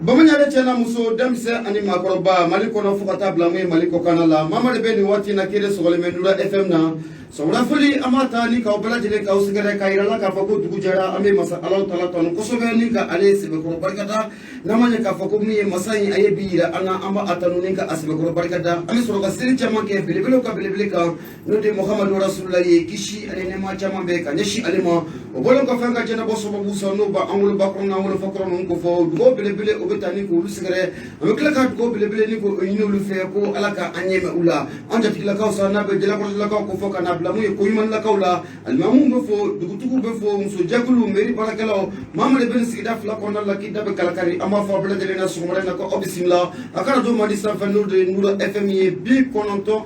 Bamanan cɛ n'a muso, denmisɛn ani maakɔrɔba, Mali kɔnɔ fo ka taa bila mun ye Mali kɔkanna la, maa de bɛ nin waati in na kelen sɔgɔlen bɛ Nura FM na. Sɔgɔmada foli an b'a ta ni k'aw bɛɛ lajɛlen k'aw sɛgɛrɛ k'a yira la k'a fɔ ko dugu jɛra. An bɛ masa Alahu taala tanu kosɛbɛ ni ka ale sɛbɛkɔrɔ barikada. N'an ma ɲɛ k'a fɔ ko min ye masa in, a ye bi yira an na, an b'a tanu ni ka a sɛbɛkɔrɔ barikada. An bɛ sɔrɔ ka seli caman kɛ belebelew ka belebele kan, n'o de ye Muhamadu Rasulula ye, kisi ani nɛɛma caman bɛ ka ɲɛsin ale ma. O bɔlen kɔfɛ, an ka jɛnɛbɔ sababu sɔrɔ n'o b'an woloba kɔrɔ n'an wolofa kɔrɔ ninnu kofɔ, dugawu belebele o bɛ taa ni k'olu sɛgɛrɛ. An bɛ tila ka dugawu belebele ni k'o ɲini olu fɛ ko Ala ka an ɲɛmɛ u la. An jatigilakaw sa, n'a bɛ jalakɔrɔlakaw kofɔ ka na bila mun ye koɲumanlakaw la, alimamuw bɛ fo, dugutigiw bɛ fo, musojɛkulu, mairie baarakɛlaw, maa min de bɛ nin sigida fila kɔnɔna la k'i da bɛ kalakari, an b'a fɔ aw bɛɛ lajɛlen na sɔgɔmada in na ko aw bisimila a kana to mandi sanfɛ, n'o de ye Nura FM ye, 94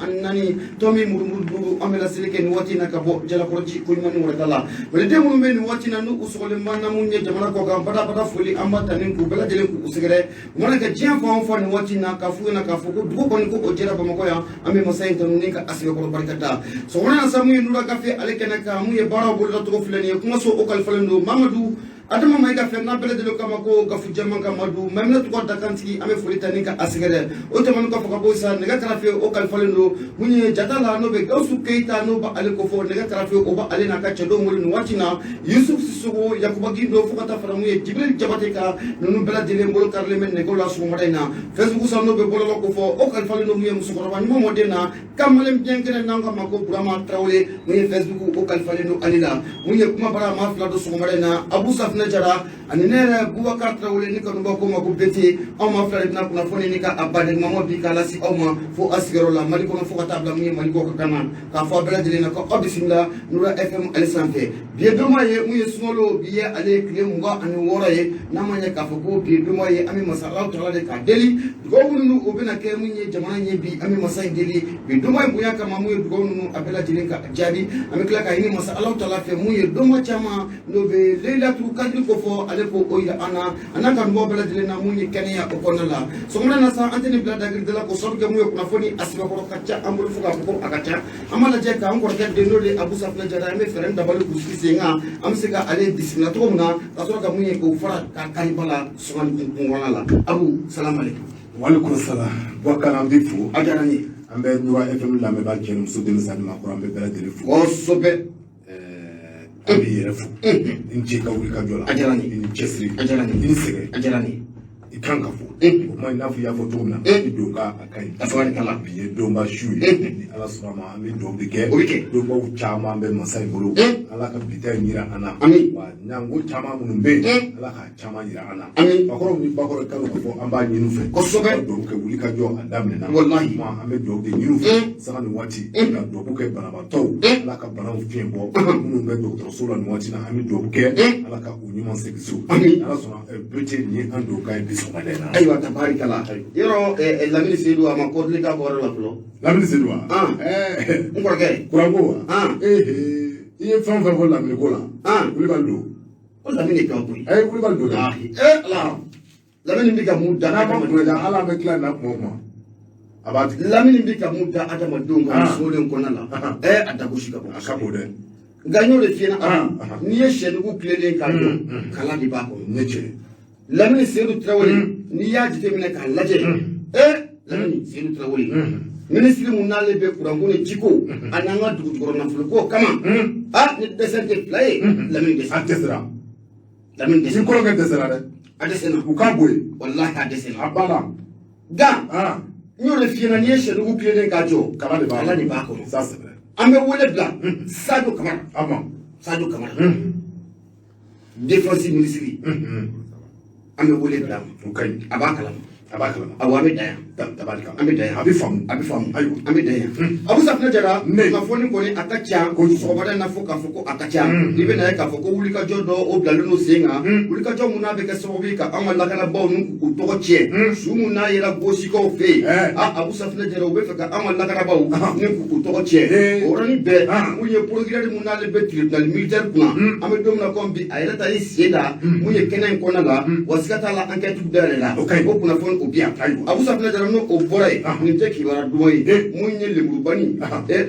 tomi murumuru 5. An bɛ laseli kɛ nin waati in na ka bɔ Jalakɔrɔji koɲuman ni wɛrɛta la. Maliden minnu bɛ nin waati in na n'u sɔgɔlen b'an na mun ye jamana kɔ kan, badabada foli an b'a ta ni k'u bɛɛ lajɛlen k'u sɛgɛrɛ. U mana kɛ diɲɛ fan o fan nin waati in na, k'a f'u ɲɛna k'a fɔ ko dugu kɔni ko o jɛra Bamakɔ yan. An bɛ masa in tanu ni ka a sɛbɛkɔrɔ barika da. Sɔgɔmada na sa, mun ye Nura Gafe ale kɛnɛ kan, mun ye baaraw bolodacogo filɛ nin ye, kumaso o kalifalen don Mamadu Adama Mayiga fɛ, n'a bɛɛ lajɛlen kama ko Gafu Jɛman ka Madu Maminɛ tɔgɔ dakantigi. An bɛ foli ta ni ka a sɛgɛrɛ. O tɛmɛnen kɔfɛ ka bɔ sa, nɛgɛ karafe o kalifalen don mun ye jata la, n'o bɛ Gawusu Keyita, n'o b'ale kofɔ, nɛgɛ karafe o b'ale n'a ka cɛdenw bolo nin waati na, Yusuf Sisoko, Yakuba Gindo, fo ka taa fara mun ye Jibril Jabate kan. Ninnu bɛɛ lajɛlen bolo karilen bɛ nɛgɛw la sɔgɔmada in na. Facebook san, n'o bɛ bɔlɔlɔ kofɔ, o kalifalen don mun ye musokɔrɔba ɲuman mɔden na, kamalen biɲɛ kɛnɛ, n'an k'a ma ko Burama Tarawele. Mun ye Facebook o kalifalen don ale la. Mun ye kuma bara maa fila don sɔgɔmada in na, Abu Safinɛ Jara ani ne yɛrɛ Bubakar Tarawele, ni kanubaw ko ma ko Bete. Anw maa fila de bɛna kunnafoni ni ka a baden mama bi k'a lase aw ma fo a sigiyɔrɔ la Mali kɔnɔ, fo ka taa bila mun ye Mali kɔ ka na, k'a fɔ a bɛɛ lajɛlen na ko aw bisimila Nura FM ale sanfɛ. Bi ye donba ye, mun ye sunkalo, bi ye ale tile 26 ye. N'a ma ɲɛ k'a fɔ ko bi ye donba ye, an bɛ masa Alahu taala de k'a deli dugawu minnu o bɛna kɛ mun ye jamana in ye bi. An bɛ masa in deli bi donba in bonya kama, mun ye dugawu ninnu a bɛɛ lajɛlen ka jaabi. An bɛ tila ka ɲini masa Alahu taala fɛ, mun ye donba caman n'o bɛ Leyilatul Kadiri kofɔ, ale ko o yira an na, a n'a kanubaw bɛɛ lajɛlen na, mun ye kɛnɛya o kɔnɔna la. Sɔgɔmada na sa, an tɛ nin bila dagirida la ko sababu kɛ mun ye kunnafoni a sɛbɛkɔrɔ ka ca an bolo fo k'a fɔ ko a ka ca. An b'a lajɛ k'an kɔrɔkɛ den, n'o de ye Abu Safinɛ Jara, an bɛ fɛɛrɛ ni dabali k'u sigi sen kan, an bɛ se ka ale bisimila cogo min na ka sɔrɔ ka mun ye k'o fara ka kariba la sɔgɔma kun kɔnɔna la. Abu, salamu aleykum. Walekum salam Boubacar, an b'i fo. A diyara n ye. An bɛ Nura FM lamɛnbaa, cɛ ni muso, denmisɛnnin ani maakɔrɔ, an bɛ bɛɛ lajɛlen fo. Kosɛbɛ. An b'i yɛrɛ fo, i ni ce i ka wuli ka jɔ la. A diyara n ye. I ni cɛsiri. A diyara n ye. I ni sɛgɛn. A diyara n ye. I kan ka fo. O kuma, i n'a fɔ i y'a fɔ cogo min na, i don ka a ka ɲi. A tabarikala. Bi ye donba su ye, ni Ala sɔnna ma, an bɛ dugawu de kɛ. O bɛ kɛ. Donbaw caman bɛ masa in bolo. Ala ka bi ta in yira an na. Ami. Wa ɲango caman minnu bɛ yen, Ala k'a caman yira an na. Ami. Bakɔrɔw ni bakɔrɔ kan ka fɔ, an b'a ɲini u fɛ. Kosɛbɛ. Ka dugawu kɛ, wuli ka jɔ a daminɛna. Walahi. Kuma an bɛ dugawu de ɲini u fɛ. Sanga ni waati. Ka dugawu kɛ banabaatɔw. Ala ka banaw fiɲɛ bɔ. Minnu bɛ dɔgɔtɔrɔso la nin waati na, an bɛ dugawu kɛ. Ala ka u ɲuman segin so. Ami. Ala sɔnna, Bete, nin ye an don k'a ye bi sɔgɔmada in na. Ayiwa, tabarikala. Yɔrɔ Lamini Seyidu, a ma kɔdili k'a bɔyɔrɔ la fɔlɔ. Lamini Seyidu wa? N kɔrɔkɛ. Kuranko wa? I ye fɛn o fɛn fɔ Lamini ko la. Wulibali don. Ko Lamini ka koyi. Ayi, wulibali don dɛ. Ala. Lamini bɛ ka mun da N'a ma kunna, ala bɛ tila nin na kuma o kuma. A b'a tigi. Lamini bɛ ka mun da adamadenw kan sunkalo in kɔnɔna la. A dagosi ka bon. A ka bon dɛ. Nka n y'o de f'i ɲɛna, n'i ye sɛnugu tilennen k'a jɔ, kala de b'a kɔnɔ. Ne cɛ. Lamini Seyidu Tarawele, n'i y'a jateminɛ k'a lajɛ, Lamini Seyidu Tarawele, minisiri mun n'ale bɛ kuranko ni jiko a n'an ka dugu jukɔrɔ nafoloko kama, ni dɛsɛ tɛ fila ye, Lamini dɛsɛ. A dɛsɛra. Lamini dɛsɛ. Ni kɔrɔkɛ dɛsɛra dɛ. A dɛsɛra. U k'a bɔ yen. Walahi, a dɛsɛra. A banna. Nka n y'o de f'i ɲɛna, n'i ye sɛnugu tilennen k'a jɔ, kala de b'a kala de b'a kɔnɔ. Ça, c'est vrai. An bɛ wele bila Sadio Kamara. A ma. Sadio Kamara, défense ministre, an bɛ wele bila. O ka ɲi. A b'a kalama. A b'a kalama. Awɔ, an bɛ dan yan. Tabarikala. An bɛ dan yan. A bɛ faamu. A bɛ faamu. Ayiwa. An bɛ dan yan. Abu Safinɛ Jara, Ne. kunnafoni kɔni a ka ca sɔgɔmada in na, fo k'a fɔ ko a ka ca. I bɛ na ye k'a fɔ ko wulikajɔ dɔ o bilalen don sen kan, wulikajɔ mun n'a bɛ kɛ sababu ye ka an ka lakanabaaw n'u k'u tɔgɔ tiɲɛ, su mun n'a yera gosikaw fɛ yen. Abu Safinɛ Jara, u bɛ fɛ ka an ka lakanabaaw ni k'u tɔgɔ tiɲɛ. O yɔrɔnin bɛɛ, mun ye procureur mun n'ale bɛ tribunal militaire kunna, an bɛ don min na komi bi, a yɛrɛ ta ye sen da mun ye kɛnɛ in kɔnɔna la, wa siga t'a la, enquête dayɛlɛ la. O ka ɲi. O kunnafoni o bi yan. Abu Safinɛ Jara, n'o o bɔra yen, nin tɛ kibaruya duman ye. Mun ye lemurubani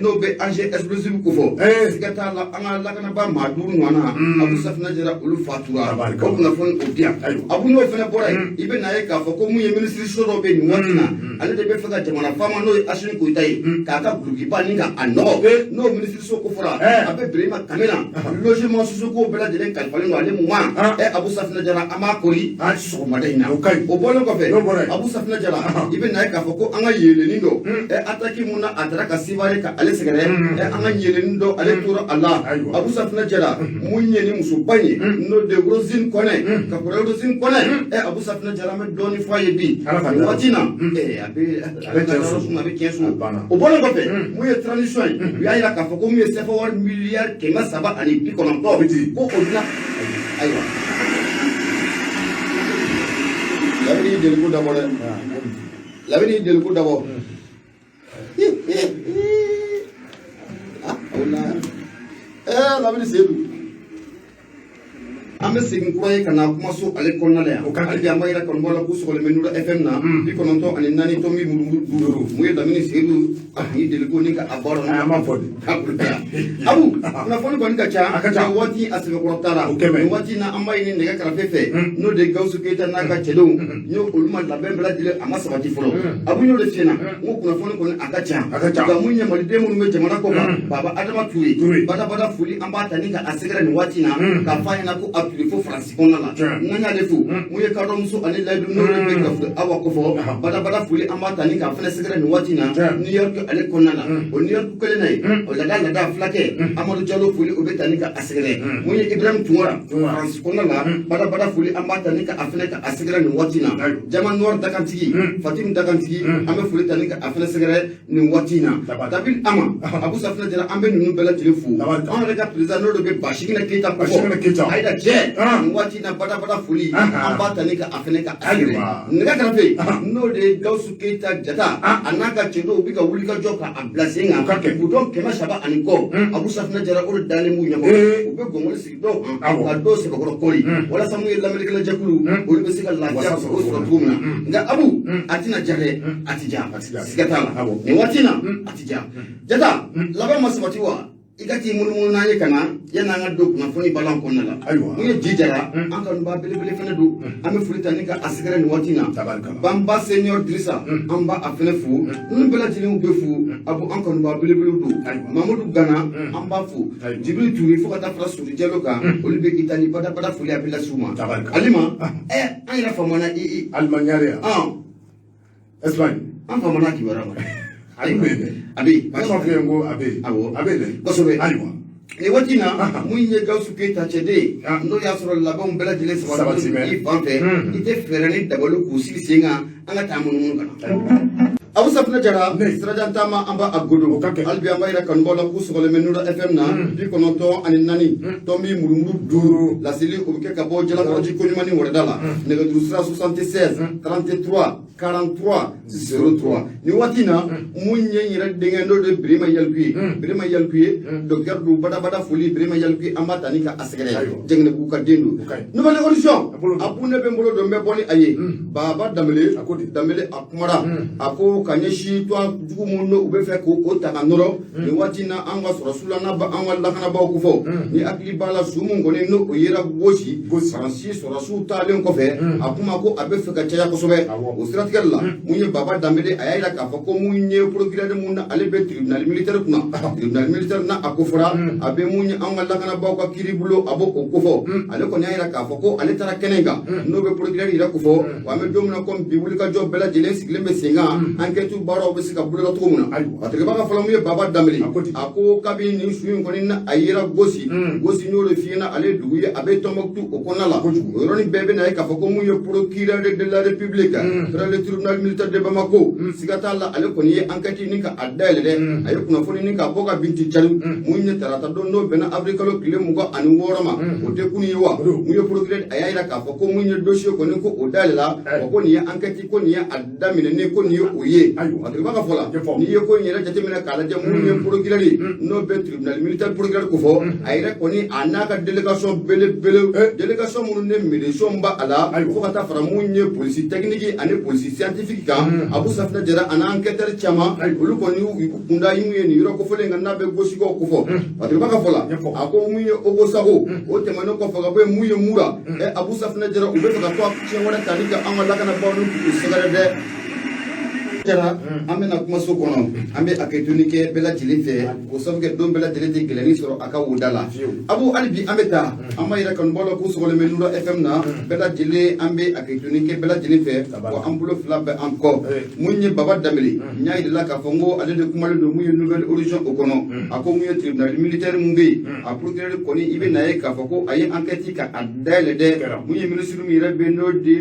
n'o bɛ engin explosif ko fɔ, siga t'a la, an ka lakanabaa maa 5 ɲɔgɔn na, Abu Safinɛ Jara, olu fatura. O kunnafoni o bi yan. Abu, n'o fana bɔra yen, i bɛ n'a ye k'a fɔ ko mun ye minisiri so dɔ bɛ nin waati na, ale de bɛ fɛ ka jamana faama, n'o ye Asimi Goyita ye, k'a ka gulokiba ni ka a nɔgɔ. N'o minisiri so ko fɔra, a bɛ Birima Kamina logement sociaux ko bɛɛ lajɛlen kalifalen don ale mun ma. Abu Safinɛ Jara, an b'a kori sɔgɔmada in na. O bɔlen kɔfɛ, Abu Safinɛ Jara, i bɛ n'a ye k'a fɔ ko an ka yeelenin dɔ, attaque mun na a taara ka Sevare ka ale sɛgɛrɛ, an ka yeelenin dɔ, ale tora a la. Abu Safinɛ Jara, mun ye ni musoba ye, n'o de Rosine Kɔnɛ ka kɔrɔ, Rosine Kɔnɛ, Abu Safinɛ Jara, an bɛ dɔɔnin fɔ a ye bi nin waati na, a bɛ a bɛ tiɲɛ so. O bɔlen kɔfɛ, mun ye transition ye, u y'a yira k'a fɔ ko mun ye CFA wari miliyari 390, ko o bɛna. Ayiwa, Lamini y'i deliko dabɔ dɛ, Lamini y'i deliko dabɔ. Lamini Seyidu, an bɛ segin kura ye ka na kumaso ale kɔnɔna la yan. Hali bi an b'a yira kanubaw la k'u sɔgɔlen bɛ Nura FM na, 94.5. Mun ye Lamini Seyidu ni deliko ni ka a baara. An b'a fɔ de. Abu, kunnafoni kɔni ka ca. A ka ca waati, a sɛbɛkɔrɔ taara nin waati na. An b'a ɲini nɛgɛ karafe fɛ, n'o de ye Gawusu Keyita n'a ka cɛdenw, n y'o olu ma labɛn bɛɛ lajɛlen, a ma sabati fɔlɔ. Abu, y'o de f'i ɲɛna n ko kunnafoni kɔni a ka ca. A ka ca. Nka mun ye maliden minnu bɛ jamana kɔ kan, Baba Adama Ture, badabada foli an b'a ta ni ka a sɛgɛrɛ nin waati na, k'a f'a ɲɛna ko a Ture fo Faransi kɔnɔna la. N'an y'ale fo, mun ye kadɔmuso ani layidu, n'o de bɛ ka awa kɔfɔ, badabada foli an b'a ta ni k'a fana sɛgɛrɛ nin waati na New York ale kɔnɔna la. O New York kelen na yen, o laada laada fulakɛ Amadu Jalo, foli o bɛ ta ni ka a sɛgɛrɛ. Mun ye Ibrahim Tunkara Faransi kɔnɔna la, badabada foli an b'a ta ni ka a fana ka a sɛgɛrɛ nin waati na. Jama Noir dakantigi, Fatim dakantigi, an bɛ foli ta ni ka a fana sɛgɛrɛ nin waati in na. David Ama, Abu Safinɛ Jara, an bɛ ninnu bɛɛ lajɛlen fo. Anw yɛrɛ ka président, n'o de bɛ Basigina Keyita kofɔ, Ayida cɛ, nin waati in na, badabada foli an b'a ta ni ka a fana ka a sɛgɛrɛ. Nɛgɛ karafe, n'o de ye Gawusu Keyita Jata, a n'a ka cɛdenw bɛ ka wuli ka jɔ ka a bila sen kan, budɔn 300 ani kɔ, Abu Safinɛ Jara, o de dalen b'u ɲɛkɔrɔ. U bɛ gɔngɔli sigi dɔw kan ka dɔw sɛbɛkɔrɔ kɔri, walasa mun ye lamɛnnikɛla jɛkulu, olu bɛ se ka lafiya o sɔrɔ cogo min na. Nka Abu, a tɛna ja dɛ, a tɛ ja, siga t'a la. Nin waati in na a tɛ ja. Jata, laban ma sabati wa? I ka t'i munumunu n'an ye ka na yanni an ka don kunnafoni balan kɔnɔna la. Ayiwa, mun ye ji jara, an kanuba belebele fana don, an bɛ foli ta ni ka a sɛgɛrɛ nin waati in na. Banba Senior Dirisa, an b'a a fana fo. Ninnu bɛɛ lajɛlen bɛ fo. Abu, an kanuba belebele don. Mamadu Gana, an b'a fo. Jibiri Ture, fo ka taa fara Sori Jalo kan, olu bɛ Itali, badabada foli a bɛ lase u ma. Alima, an yɛrɛ famana i Alima Ɲare yan Espagne. An famana kibaruya ma. A bɛ yen dɛ. A bɛ yen. Ne b'a f'i ye ko a bɛ yen. Awɔ. A bɛ yen dɛ. Kosɛbɛ. Ayiwa. Nin waati in na, mun ye Gawusu Keyita cɛden ye, n'o y'a sɔrɔ labɛnw bɛɛ lajɛlen sabati i fan fɛ, i tɛ fɛɛrɛ ni dabali k'u sigi sen kan, an ka taa munumunu ka na. Abu Safinɛ Jara, sirajan taama, an b'a a godo. Hali bi an b'a yira kanubaw la k'u sɔgɔlen bɛ Nura FM na, 94.5. Laseli o bɛ kɛ ka bɔ Jalakɔrɔji koɲuman ni wɛrɛda la. Nɛgɛjuru sira 76 33 43 03. Nin waati in na, mun ye n yɛrɛ denkɛ, n'o de ye Birima Yaliku ye, Birima Yaliku ye docteur don, badabada foli Birima Yaliku ye, an b'a ta ni ka a sɛgɛrɛ. Jɛngɛnɛbugu ka den don. Nouvelle évolution, Abu, ne bɛ n bolo don, n bɛ bɔ ni a ye. Baba Danbele, Danbele a kumara, a ko ka ɲɛsin tɔn jugu minnu n'u bɛ fɛ k'o ta ka nɔrɔ nin waati in na an ka sɔrɔsiw la, n'a an ka lakanabaaw ko fɔ, ni hakili b'a la, su mun kɔni n'o yera Gosi, Faransi sɔrɔsiw taalen kɔfɛ, a kuma ko a bɛ fɛ ka caya kosɛbɛ. O siratigɛ la, mun ye Baba Danbele, a y'a yira k'a fɔ ko mun ye procureur mun na, ale bɛ tribunal militaire kunna. Tribunal militaire na, a ko fɔra a bɛ mun ye an ka lakanabaaw ka kiiri bolo, a b'o o kofɔ. Ale kɔni y'a yira k'a fɔ ko ale taara kɛnɛ in kan, n'o bɛ procureur yɛrɛ kofɔ. Wa an bɛ don min na komi bi, wulikajɔ bɛɛ lajɛlen sigilen bɛ sen kan, enquête baaraw bɛ se ka boloda cogo min na. A tigɛbaga fɔlɔ, mun ye Baba Danbele, a ko kabini nin su in kɔni na a yera Gosi, Gosi n'o de f'i ɲɛna, ale ye dugu ye, a bɛ Tɔnbɔkutu o kɔnɔna la. O yɔrɔnin bɛɛ bɛ na ye k'a fɔ ko mun ye procureur de la République près le tribunal militaire de Bamako, siga t'a la, ale kɔni ye enquête ni ka a dayɛlɛ dɛ. A ye kunnafoni ni ka bɔ ka binti cari mun ye tarata don, n'o bɛnna avril kalo tile 26 ma, o tɛ kunun ye wa. Mun ye procureur, a y'a yira k'a fɔ ko mun ye dossier kɔni ko o dayɛlɛla, wa ko nin ye enquête, ko nin ye a daminɛ, ko nin ye o ye. ye. Ayiwa. A tigi b'a ka fɔ la, Ɲɛfɔ. n'i ye ko in yɛrɛ jateminɛ k'a lajɛ, mun ye procureur ye, n'o bɛ tribunal militaire procureur ko fɔ, a yɛrɛ kɔni a n'a ka délégation belebele, délégation minnu ni milisiw b'a a la, Ayiwa. fo ka taa fara mun ye polisi technique ani polisi scientifique kan, Abu Safinɛ Jara a n'a enquêteur caman, Ayiwa. olu kɔni y'u kunda mun ye nin yɔrɔ kofɔlen kan n'a bɛ Gosikaw ko fɔ. A tigi b'a ka fɔ la, Ɲɛfɔ. a ko mun ye Ogosago, o tɛmɛnen kɔfɛ ka bɔ yen, mun ye Mura, Abu Safinɛ Jara, u bɛ fɛ ka to tiɲɛ wɛrɛ ta ni ka an ka lakanabaaw ni k'u sɛgɛrɛ dɛ. Jara, an bɛna kumaso kɔnɔ, an bɛ hakɛtoni kɛ bɛɛ lajɛlen fɛ, k'o sababu kɛ don bɛɛ lajɛlen tɛ gɛlɛnni sɔrɔ a ka woda la. Abu, hali bi an bɛ taa, an b'a yira kanubaw la k'u sɔgɔlen bɛ Nura FM na. Bɛɛ lajɛlen, an bɛ hakɛtoni kɛ bɛɛ lajɛlen fɛ wa an bolo fila bɛ an kɔ. Mun ye Baba Danbele, n y'a yir'i la k'a fɔ n ko ale de kumalen don mun ye Nouvel Horizon o kɔnɔ. A ko mun ye tribunal militaire mun bɛ yen, a procureur kɔni, i bɛ na ye k'a fɔ ko a ye enquête ka a dayɛlɛ dɛ. Mun ye ministre min yɛrɛ bɛ yen, n'o de ye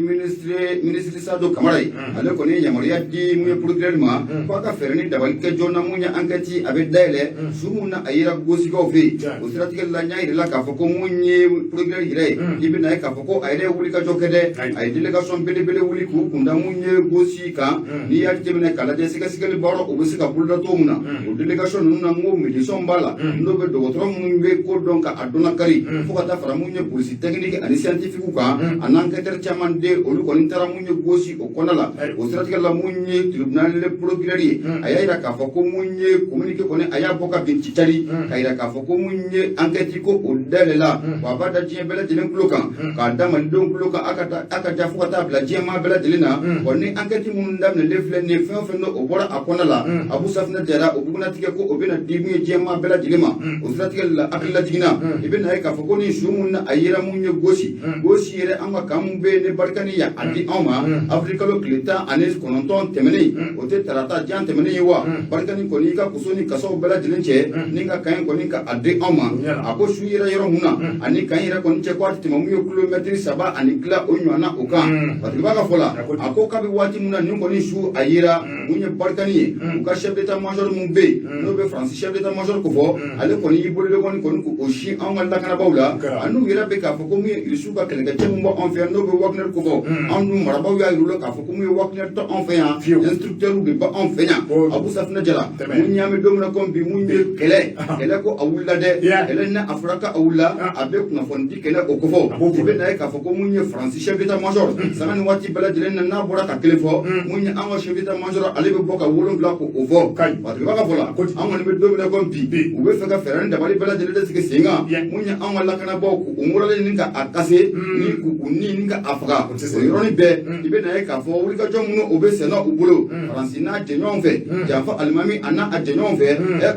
ministre Sadio Kamara ye, ale kɔni ye yamaruya di mun ye procureur ma ko a ka fɛɛrɛ ni dabali kɛ joona, mun ye enquête a bɛ dayɛlɛ su mun na a yera Gosikaw fɛ yen. O siratigɛ la, n y'a yir'i la k'a fɔ ko mun ye procureur yɛrɛ ye, i bɛ na ye k'a fɔ ko a yɛrɛ ye wulikajɔ kɛ dɛ. A ye délégation belebele wuli k'u kunda mun ye Gosi kan. N'i y'a jateminɛ k'a lajɛ, sɛgɛsɛgɛli baara o bɛ se ka boloda cogo min na, o délégation ninnu na, n ko milisiw b'a la, n'o bɛ dɔgɔtɔrɔ minnu bɛ ko dɔn ka a dɔnna kari, fo ka taa fara mun ye polisi technique ani scientifique kan, a n'enquêteur caman de, olu kɔni taara mun ye Gosi o kɔnɔna la. O siratigɛ la, mun ye tribunal procureur ye, a y'a yira k'a fɔ ko mun ye communiqué kɔni a y'a bɔ ka bin cicari k'a yira k'a fɔ ko mun ye enquête ko o dayɛlɛla, wa a b'a da diɲɛ bɛɛ lajɛlen tulo kan, k'a da malidenw tulo kan, a ka ja fo ka taa bila diɲɛ maa bɛɛ lajɛlen na. Wa ni enquête minnu daminɛlen filɛ nin ye, fɛn o fɛn n'o o bɔra a kɔnɔna la, Abu Safinɛ Jara, o bugunnatigɛ ko o bɛna di mun ye diɲɛ maa bɛɛ lajɛlen ma. O siratigɛ la, hakilila jiginna, i bɛ na ye k'a fɔ ko ni su mun na a yera mun ye Gosi, Gosi yɛrɛ, an ka kan mun bɛ yen ni barikani ya a di anw ma avril kalo tile 19 tɛmɛnen, o tɛ tarata jan tɛmɛnen ye wa, barikani kɔni i ka koso ni kasaw bɛɛ lajɛlen cɛ ni ka kan in kɔni ka a di anw ma. A ko su yɛrɛ yɔrɔ mun na ani kan yɛrɛ kɔni cɛ, ko a tɛ tɛmɛ mun ye kilomɛtiri 3 ni tila o ɲɔgɔnna o kan. Parce que b'a ka fɔ la, a ko kabi waati mun na nin kɔni su a yera mun ye barikani ye, u ka chef d'état major mun bɛ yen, n'o bɛ Faransi chef d'état major ko fɔ, ale kɔni y'i bolo kɔni k'o sin anw ka lakanabaaw la. Ani n'u yɛrɛ bɛ k'a fɔ ko mun ye Irisiw ka kɛlɛkɛcɛ mun bɔ anw fɛ yan, n'o bɛ Wagner ko fɔ, anw dun marabaaw y'a yir'u la k'a fɔ ko mun ye Wagner tɛ anw fɛ yan, instructeur de bɛ anw fɛ yan. Abu Safinɛ Jara, mun y'an bɛ don min na komi bi, mun ye kɛlɛ, kɛlɛ ko a wulila dɛ. Kɛlɛ ni a fɔra ko a wulila, a bɛ kunnafoni di kɛlɛ o kofɔ. I bɛ na ye k'a fɔ ko mun ye Faransi chef d'état major, sanga ni waati bɛɛ lajɛlen na, n'a bɔra ka kelen fɔ, mun ye an ka chef d'état major, ale bɛ bɔ ka 7 k'o fɔ. Parce que b'a ka fɔ la, an kɔni bɛ don min na komi bi, u bɛ fɛ ka fɛɛrɛ ni dabali bɛɛ lajɛlen de sigi sen kan, mun ye an ka lakanabaaw k'u muralen ni ka a kase ni k'u ni ka a faga o yɔrɔnin bɛɛ. I bɛ na ye k'a fɔ wulikajɔ minnu o bɛ senna u bolo, Faransi n'a jɛɲɔgɔn fɛ, janfa alimami a n'a a jɛɲɔgɔn fɛ,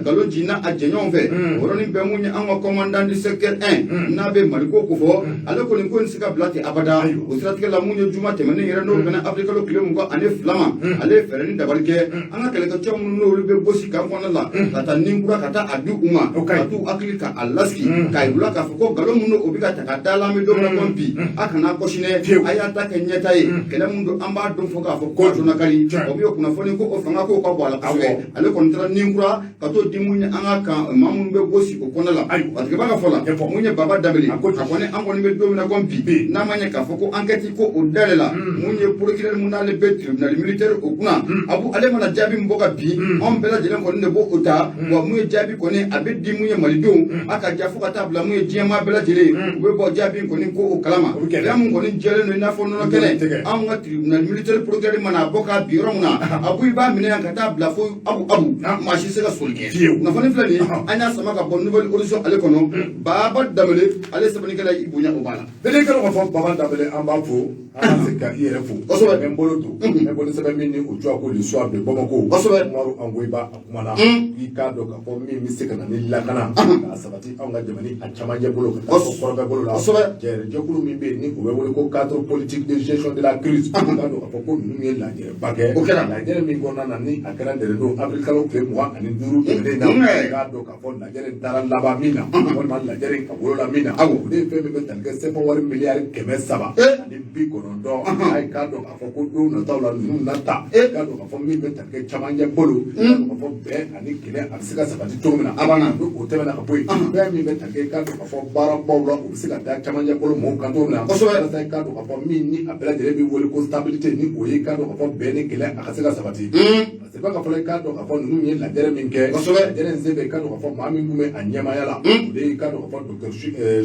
nkalon ci n'a a jɛɲɔgɔn fɛ, o yɔrɔnin bɛɛ, mun ye an ka commandant du secteur 1 n'a bɛ Maliko ko fɔ, ale kɔni ko nin se ka bila ten abada. O siratigɛ la, mun ye juma tɛmɛnen yɛrɛ, n'o bɛnna avril kalo tile 22 ma, ale ye fɛɛrɛ ni dabali kɛ an ka kɛlɛkɛcɛ minnu n'olu bɛ gosi kan kɔnɔna la, ka taa nin kura ka taa a di u ma, ka t'u hakili ka a lasigi, k'a yir'u la k'a fɔ ko nkalon minnu o bɛ ka ta ka da la, an bɛ don min na komi bi, a kana kɔsinɛ, a y'a ta kɛ ɲɛta ye. Kɛlɛ mun don, an b'a dɔn fɔ k'a fɔ ko a donna kari o bɛ kunnafoni ko o fanga ko ka bɔ a la kosɛbɛ. Ale kɔni taara nin kura ka t'o di mun ye an ka kan maa minnu bɛ gosi o kɔnɔna la. Parce que b'a ka fɔ la, mun ye Baba Danbele, a kɔni an kɔni bɛ don min na komi bi, n'a ma ɲɛ k'a fɔ ko enquête ko o dayɛlɛ la, mun ye procureur mun n'ale bɛ tribunal militaire o kunna, Abu, ale mana jaabi min bɔ ka bin, anw bɛɛ lajɛlen kɔni de b'o o ta. Wa mun ye jaabi kɔni a bɛ di mun ye malidenw, a ka ja fo ka taa bila mun ye diɲɛmaa bɛɛ lajɛlen, u bɛ bɔ jaabi kɔni ko o kalama. Fɛn mun kɔni jɛlen don i n'a fɔ nɔnɔ kɛnɛ, anw ka tribunal militaire procureur mana bɔ k'a bin yɔrɔ min na, Abu, i b'a minɛ yan ka taa bila fo Abu, maa si se ka soli kɛ. Kunnafoni filɛ nin ye, an y'a sama ka bɔ Nouvel Horizon ale kɔnɔ. Baba Danbele, ale sɛbɛnnikɛla, i bonya o b'a la. Bɛɛ kɛlen k'a fɔ Baba Danbele, an b'a fo, an ka segin ka i yɛrɛ fo. N bɛ n bolo don, n bɛ bolo sɛbɛn min ni o tɔgɔ ko Le Soir de Bamako. Umaru Angoyiba, a kumana i k'a dɔn k'a fɔ min bɛ se ka na ni lakana k'a sabati anw ka jamana a camancɛ bolo ka taa fɔ kɔrɔbɛ bolo la, jɛkulu min bɛ yen ni o bɛ wele ko cadre politique de gestion de la crise, i k'a dɔn k'a fɔ ko ninnu ye lajɛrɛba kɛ. O kɛra. Lajɛrɛ min kɔnɔna na ni a kɛra ntɛnɛn avril kalo tile 25 tɛmɛnen na, i k'a dɔn k'a fɔ lajɛrɛ in taara laban min na, walima lajɛrɛ in ka wolola min na, o de ye fɛn min bɛ tali kɛ CFA wari miliyari 390, a ye k'a dɔn k'a fɔ ko don nataw la ninnu na ta, i k'a dɔn k'a fɔ min bɛ tali kɛ camancɛ bolo, i k'a dɔn k'a fɔ bɛn ani kɛlɛ a bɛ se ka sabati cogo min na. A banna. Ni o tɛmɛna ka bɔ yen, fɛn min bɛ tali kɛ, i k'a dɔn k'a fɔ baarabaw la, o bɛ se ka da camancɛ bolo mɔgɔw kan cogo min na, walasa i k'a dɔn k'a fɔ min ni a bɛɛ lajɛlen bɛ wele ko stabilité, ni o ye i k'a dɔn k'a fɔ bɛn ni kɛlɛ a ka se ka sabati. Parce que b'a ka fɔlɔ, i k'a dɔn k'a fɔ ninnu ye lajɛrɛ min kɛ, lajɛrɛ in sen fɛ, i k'a dɔn k'a fɔ maa min tun bɛ a ɲɛmaaya la, o de ye, i k'a dɔn k'a fɔ, docteur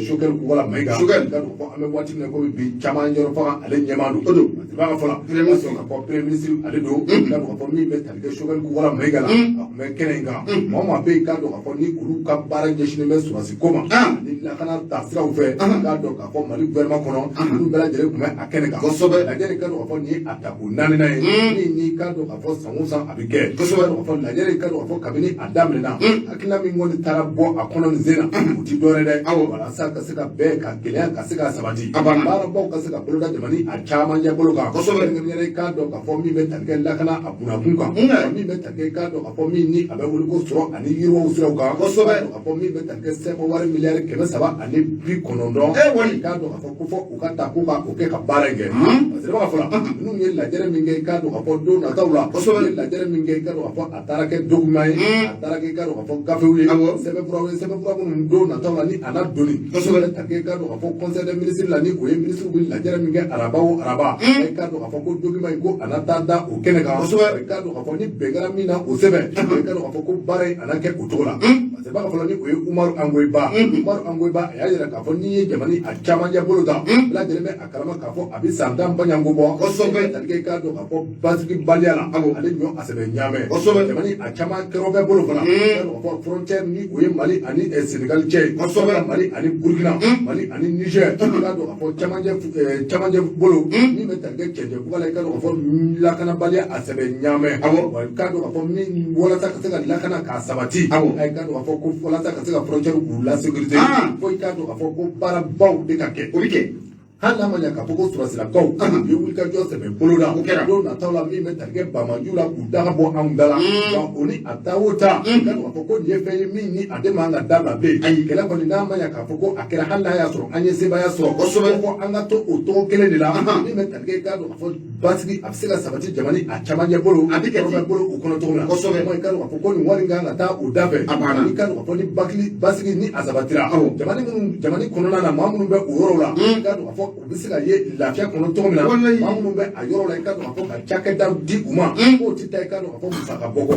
Choguel Kokalla Maïga. Choguel. I k'a dɔn k'a fɔ an bɛ waati min na komi bi, caman yɔrɔ faga ale ɲɛmaa don. O don. Parce que b'a ka fɔlɔ, Premier ministre. k'a fɔ premier ministre ale don. I k'a dɔn k'a fɔ min bɛ tali kɛ Choguel Kokalla Maïga la, a tun bɛ kɛnɛ in kan. Maa o maa bɛ yen, i k'a dɔn k'a fɔ ni olu ka baara ɲɛsinnen bɛ sɔrɔdasi ko ma ni lakana taasiraw fɛ, i k'a dɔn k'a fɔ Mali gouvernement kɔnɔ, olu bɛɛ lajɛlen tun bɛ a kɛnɛ kan. Lajɛrɛ, i k'a dɔn k'a fɔ nin ye a tako naaninan ye min n'i k'a dɔn k'a fɔ san o san a bɛ kɛ. K'a fɔ lajɛrɛ, i k'a dɔn k'a fɔ kabini a daminɛna, hakilina min kɔni taara bɔ a kɔnɔ nin sen na, o ti dɔwɛrɛ dɛ, walasa ka se ka bɛn ka gɛlɛya ka se ka sabati, A banna. baarabaw ka se ka boloda jamana a caman ɲɛ bolo kan. Kɛrɛnkɛrɛnnenya, i k'a dɔn k'a fɔ min bɛ tali kɛ lakana a bunakun kan, min bɛ tali kɛ, i k'a dɔn k'a fɔ min ni a bɛ wele ko sɔrɔ ani yiriwaw siraw kan. K'a fɔ min bɛ tali kɛ CFA wari miliyari 390, Eh, wali. i k'a dɔn k'a fɔ ko fɔ u ka ta ko ka o kɛ ka baara in kɛ. Parce que b'a fɔ la, ninnu ye lajɛrɛ min kɛ, i k'a dɔn k'a fɔ don nataw la, u ye lajɛrɛ min kɛ, i k'a dɔn k'a fɔ a taara kɛ document ye, a taara kɛ, i k'a dɔn k'a fɔ gafew ye, sɛbɛnfuraw ye, sɛbɛnfura minnu don nataw la ni a na doni ta kɛ, i k'a dɔn k'a fɔ conseil des ministres la, ni o ye ministres bɛ lajɛrɛ min kɛ araba o araba, i k'a dɔn k'a fɔ ko document in ko a na taa da o kɛnɛ kan. I k'a dɔn k'a fɔ ni bɛn kɛra min na o sɛbɛn, i k'a dɔn k'a fɔ ko baara in a na kɛ o cogo la. Parce que b'a fɔlɔ ni o ye Umaru Angoyiba, Umaru Angoyiba, a y'a yira k'a fɔ n'i ye jamana a camancɛ bolo ta, bɛɛ lajɛlen bɛ a kalama k'a fɔ a bɛ san 10 baɲanko bɔ. C'est-à-dire i k'a dɔn k'a fɔ basigibaliya la, ale ɲɔ a sɛbɛn ɲaamɛ. Jamana a caman kɛrɛfɛ bolo fana, i k'a dɔn k'a fɔ frontière ni o ye Mali ani Sénégal cɛ ye, Mali ani Burkina, Mali ani Niger, i k'a dɔn k'a fɔ camancɛ bolo min bɛ tali kɛ cɛncɛn buga la, i k'a dɔn k'a fɔ lakanabaliya a sɛbɛn ɲaamɛ. Wa i k'a dɔn k'a fɔ min walasa ka se ka lakana k'a sabati, i k'a dɔn k'a fɔ ko walasa ka se ka frontière k'u la sécurité, fo i k'a dɔn k'a fɔ ko baarabaw de ka kɛ. O bɛ kɛ. Hali n'a ma ɲɛ k'a fɔ ko sɔrɔsilakaw u ye wulikajɔ sɛbɛn boloda O kɛra. don nataw la, min bɛ tali kɛ banbaanciw la k'u daga bɔ anw da la, wa o ni a taa o taa, i k'a dɔn k'a fɔ ko nin ye fɛn ye min ni a de man ka dabila bilen. Ayi. Kɛlɛ kɔni, n'a ma ɲɛ k'a fɔ ko a kɛra, hali n'a y'a sɔrɔ an ye sebaaya sɔrɔ, ko an ka to o togo kelen de la, min bɛ tali kɛ, i k'a dɔn k'a fɔ basigi a bɛ se ka sabati jamana a camancɛ bolo, A bɛ kɛ ten. kɔrɔfɛ bolo o kɔnɔ cogo min na. I k'a dɔn k'a fɔ ko nin wari in kan ka taa o da fɛ. A banna. I k'a dɔn k'a fɔ ni basigi ni a sabatira, jamana minnu, jamana kɔnɔna na, maa minnu bɛ o yɔrɔ la, i k'a dɔn k'a fɔ u bɛ se ka ye lafiya kɔnɔ cogo min na. Maa minnu bɛ a yɔrɔ la, i k'a dɔn k'a fɔ ka cakɛda di u ma, k'o tɛ taa, i k'a dɔn k'a fɔ musaka bɔ kɔ.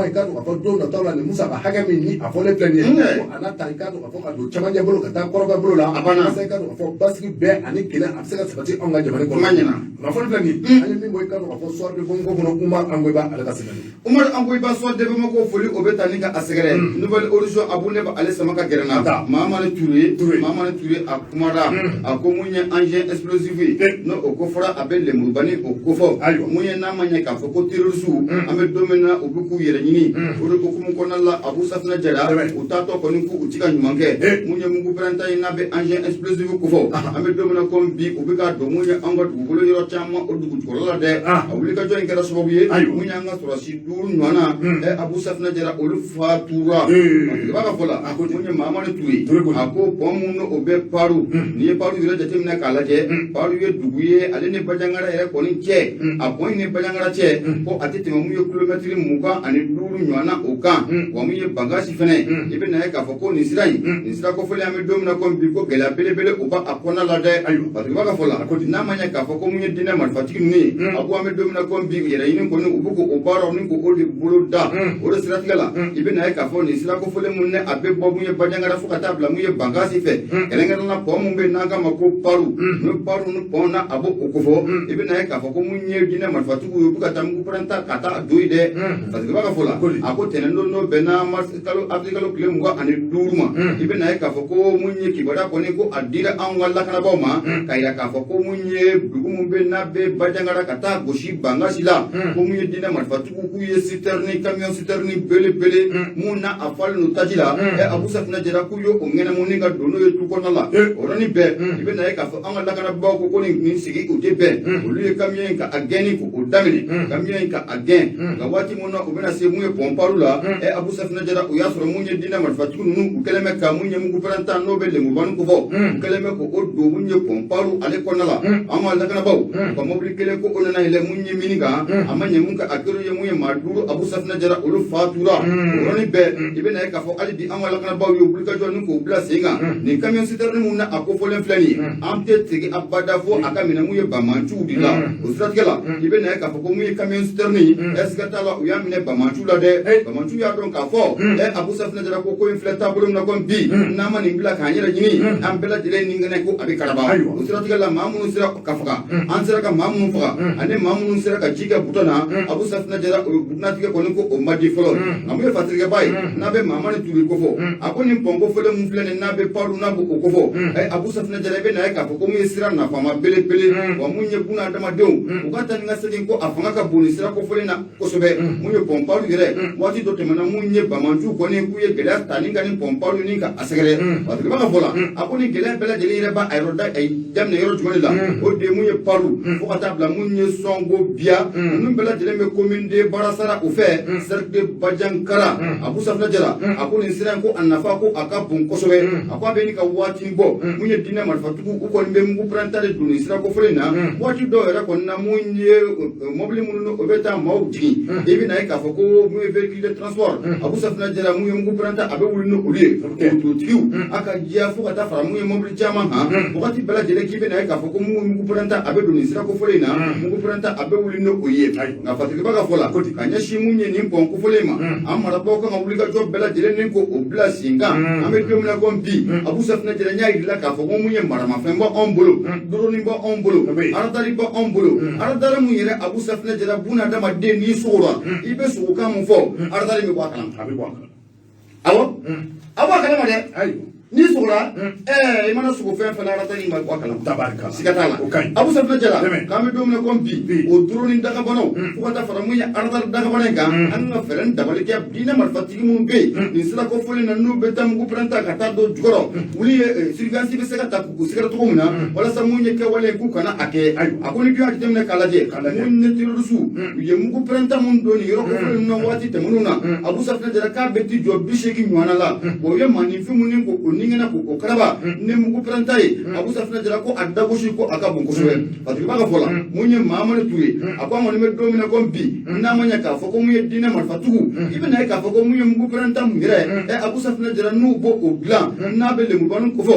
I k'a dɔn k'a fɔ don nataw la, nin musaka hakɛ min ni a fɔlen filɛ nin ye, ko a n'a ta, i k'a dɔn k'a fɔ ka don camancɛ bolo ka taa kɔrɔfɛ bolo la, A banna. walasa i k'a dɔn k'a fɔ basigi bɛɛ ani kɛlɛ a bɛ se ka sabati anw ka jamana kɔnɔ. Kuma ɲɛna. Kunnafoni filɛ nin ye, an ye min bɔ, i k'a dɔn k'a fɔ Soir de Bamako kɔnɔ, Umaru Angoyiba ale ka sɛbɛn. Umaru Angoyiba, Soir de Bamako, foli o bɛ ta ni ka a sɛgɛrɛ. Nouvel Horizon, Abu ne ale sama ka gɛrɛ na. Taa. Mahamani Ture. Ture. Mahamani Ture, a kumara, a ko mun ye engin explosif ye, n'o o ko fɔra, a bɛ lemurubani o kofɔ. Mun ye n'a ma ɲɛ k'a fɔ ko terroriste, an bɛ don min na, u bɛ k'u yɛrɛ ɲini, o de hukumu kɔnɔna la, Abu Safinɛ Jara, u taatɔ kɔni k'u ti ka ɲuman kɛ. Mun ye mugu pɛrɛnta ye n'a bɛ engin explosif kofɔ, an bɛ don min na komi bi, u bɛ ka don mun ye an ka dugukolo yɔrɔ caman o dugu jukɔrɔla la dɛ. A wulikajɔ in kɛra sababu ye, mun y'an ka sɔrɔsi 5 ɲɔgɔn na, Abu Safinɛ Jara, olu fatura. I b'a ka fɔ la, mun ye Mahamani Ture, Ture ko a ko pont mun n'o bɛ Paru, n'i ye Paru yɛrɛ jateminɛ k'a lajɛ, Paru ye dugu ye, ale ni Bandiagara yɛrɛ kɔni cɛ, a pont in ni Bandiagara cɛ, ko a tɛ tɛmɛ mun ye kilomɛtiri 25 ɲɔgɔn na o kan. Wa mun ye Bankasi fɛnɛ, i bɛ na ye k'a fɔ ko nin sira in, nin sira kɔfɛlen, an bɛ don min na komi bi, ko gɛlɛya belebele o b'a kɔnɔna la dɛ. Parce que i b'a ka fɔ la, n'a ma ɲɛ k'a fɔ ko mun ye diinɛ marifatigi ninnu ye, a ko an bɛ don min na komi bi, yɛrɛ ɲini kɔni, u bɛ k'o baaraw ni k'o de bolo da o de siratigɛ la. I bɛ na ye k'a fɔ nin sira kofɔlen mun ne a bɛ bɔ mun ye Bandiagara fo ka taa bila mun ye Bankasi fɛ, kɛrɛnkɛrɛnnenya la pont mun bɛ yen n'an k'a ma ko Paru, ni Paru ni pont na a b'o o kofɔ, i bɛ na ye k'a fɔ ko mun ye diinɛ marifatigiw ye, u bɛ ka taa mugu pɛrɛn ta ka taa don yen dɛ. Parce que i b'a ka fɔ la, a ko tɛnɛn don n'o bɛnna mars kalo, avril kalo tile 25 ma, i bɛ na ye k'a fɔ ko mun ye kibaruya kɔni ko a dira anw ka lakanabaaw ma ka yira k'a fɔ ko mun ye dugu mun bɛ n'a bɛ Bandiagara ka taa gosi Bankasi la, ko mun ye diinɛ marifatigiw k'u ye citerne, camion citerne belebele mun na a falen don taji la, Abu Safinɛ Jara, k'u ye o ŋɛnɛmu ni ka don n'o ye du kɔnɔna la. O yɔrɔnin bɛɛ, i bɛ na ye k'a fɔ an ka lakanabaaw ko nin sigi o tɛ bɛn, olu ye camion in ka a gɛnni k'o daminɛ, camion in ka a gɛn. Nka waati mun na u bɛna se mun ye pont Paru la, Abu Safinɛ Jara, o y'a sɔrɔ mun ye diinɛ marifatigiw ninnu, u kɛlen bɛ ka mun ye mugu pɛrɛnta n'o bɛ lemurubani kofɔ, u kɛlen bɛ k'o don mun ye pont Paru ale kɔnɔna la. An ka lakanabaaw U ka mobili kelen ko o nana yɛlɛ mun ye mini kan, a ma ɲɛ mun kɛ, a kɛra ye mun ye, maa 5, Abu Safinɛ Jara, olu fatura o yɔrɔnin bɛɛ. I bɛna ye k'a fɔ hali bi an ka lakanabaaw ye wulikajɔ ni k'o bila sen kan nin camion citerne mun na, a kofɔlen filɛ nin ye, an tɛ segin abada fo a ka minɛ mun ye banbaanciw de la. O siratigɛ la, i bɛna ye k'a fɔ ko mun ye camion citerne ye, siga t'a la, u y'a minɛ banbaanciw la dɛ. Banbaanciw y'a dɔn k'a fɔ Abu Safinɛ Jara ko in filɛ taabolo min na, komi bi n'an ma nin bila k'an yɛrɛ ɲini, an bɛɛ lajɛlen ni kɛnɛ ko a bɛ karaba. O siratigɛ la, maa minnu sera ka faga, an sera ka maa minnu faga ani maa minnu sera ka ji kɛ butɔn na, Abu Safinɛ Jara, o bunatigɛ kɔni ko o ma di fɔlɔ. Nka mun ye fatirikɛba ye n'a bɛ Mamani Ture kofɔ, a ko nin pɔn kofɔlen mun filɛ nin n'a bɛ palu n'a b'o kofɔ, Abu Safinɛ Jara, i bɛ na ye k'a fɔ ko mun ye sira nafama belebele wa mun ye buna adamadenw u ka taa ni ka segin ko a fanga ka bon nin sira kofɔlen na kosɛbɛ. Mun ye pɔn palu yɛrɛ, waati dɔ tɛmɛna, mun ye banbaanciw kɔni k'u ye gɛlɛya ta ni ka nin pɔn palu ni ka a sɛgɛrɛ. Fatirikɛba ka fɔ la, a ko nin gɛlɛya bɛɛ lajɛlen yɛrɛ b'a a yɔrɔ da a daminɛ yɔrɔ jumɛn de la? O de ye mun ye palu fo ka taa bila mun ye Sɔngo Biya, ninnu bɛɛ lajɛlen bɛ commune de Barasara o fɛ, cercle de Bajankara. Abu Safinɛ Jara a ko nin sira in ko a nafa ko a ka bon kosɛbɛ. A ko a bɛ ni ka waati bɔ, mun ye diinɛ marifatigiw u kɔni bɛ mugu pɛrɛnta de don nin sira kofɔlen in na. Waati dɔw yɛrɛ kɔni na, mun ye mɔbili minnu o bɛ taa maaw jigin, i bɛ na ye k'a fɔ ko mun ye véhicule de transport, Abu Safinɛ Jara, mun ye mugu pɛrɛnta a bɛ wuli ni olu ye, ototigiw a ka diya fo ka taa fara mun ye mɔbili caman kan. Wagati bɛɛ lajɛlen k'i bɛ na ye k'a fɔ ko mun ye mugu pɛrɛnta a bɛ don nin sira kofɔlen in na, mugu pɛrɛnta a bɛ wuli ni o ye. Nka Fatirikɛba ka fɔ la, ka ɲɛsin mun ye nin pɔn kofɔlen ma, an marabaaw kan ka wuli ka jɔ bɛɛ lajɛlen ni ko o bila sen kan. An bɛ don min na komi bi, Abu Safinɛ Jara, n y'a yir'i la k'a fɔ ko mun ye maramafɛn bɔ anw bolo, drone bɔ anw bolo, radar bɔ anw bolo, radar mun yɛrɛ, Abu Safinɛ Jara, buna adamaden n'i sogora i bɛ sogokan mun fɔ, radar bɛ bɔ a kalama. A bɛ bɔ a kalama. Awɔ, a bɔ a kalama dɛ. N'i sogora i mana sogo fɛn fɛn la, radar ma bɔ a kalama. Tabarikala. Siga t'a la. O ka ɲi. Abu Safinɛ Jara, Dɛmɛ. k'an bɛ don min na komi bi, o drone dagabanaw fo ka taa fara mun ye radar dagabana in kan, an ka fɛɛrɛ ni dabali kɛ diinɛ marifatigi minnu bɛ yen nin sira kofɔlen na, n'u bɛ taa mugu pɛrɛnta ka taa don jukɔrɔ, wuli ye surveillance bɛ se ka ta k'u sɛgɛrɛ cogo min na, walasa mun ye kɛwale k'u kana a kɛ. A ko ni dun y'a jateminɛ k'a lajɛ, K'a lajɛ. mun ye terroriste u ye mugu pɛrɛnta mun don nin yɔrɔ kofɔlen ninnu na waati tɛmɛnenw na, Abu Safinɛ Jara, k'a bɛ t'i jɔ 80 ɲɔgɔnna la. O ye maaninfin mun ni k'o ningɛnɛ k'o karaba ni mugu pɛrɛnta ye, Abu Safinɛ Jara ko a dagosi ko a ka bon kosɛbɛ. Fatirikɛba ka fɔ la, mun ye Mahamadu Ture, a ko an kɔni bɛ don min na komi bi, n'a ma ɲɛ k'a fɔ ko mun ye diinɛ marifatigiw, i bɛna ye k'a fɔ ko mun ye mugu pɛrɛnta mun yɛrɛ, Abu Safinɛ Jara, n'u b'o o dilan n'a bɛ lemurubani kofɔ,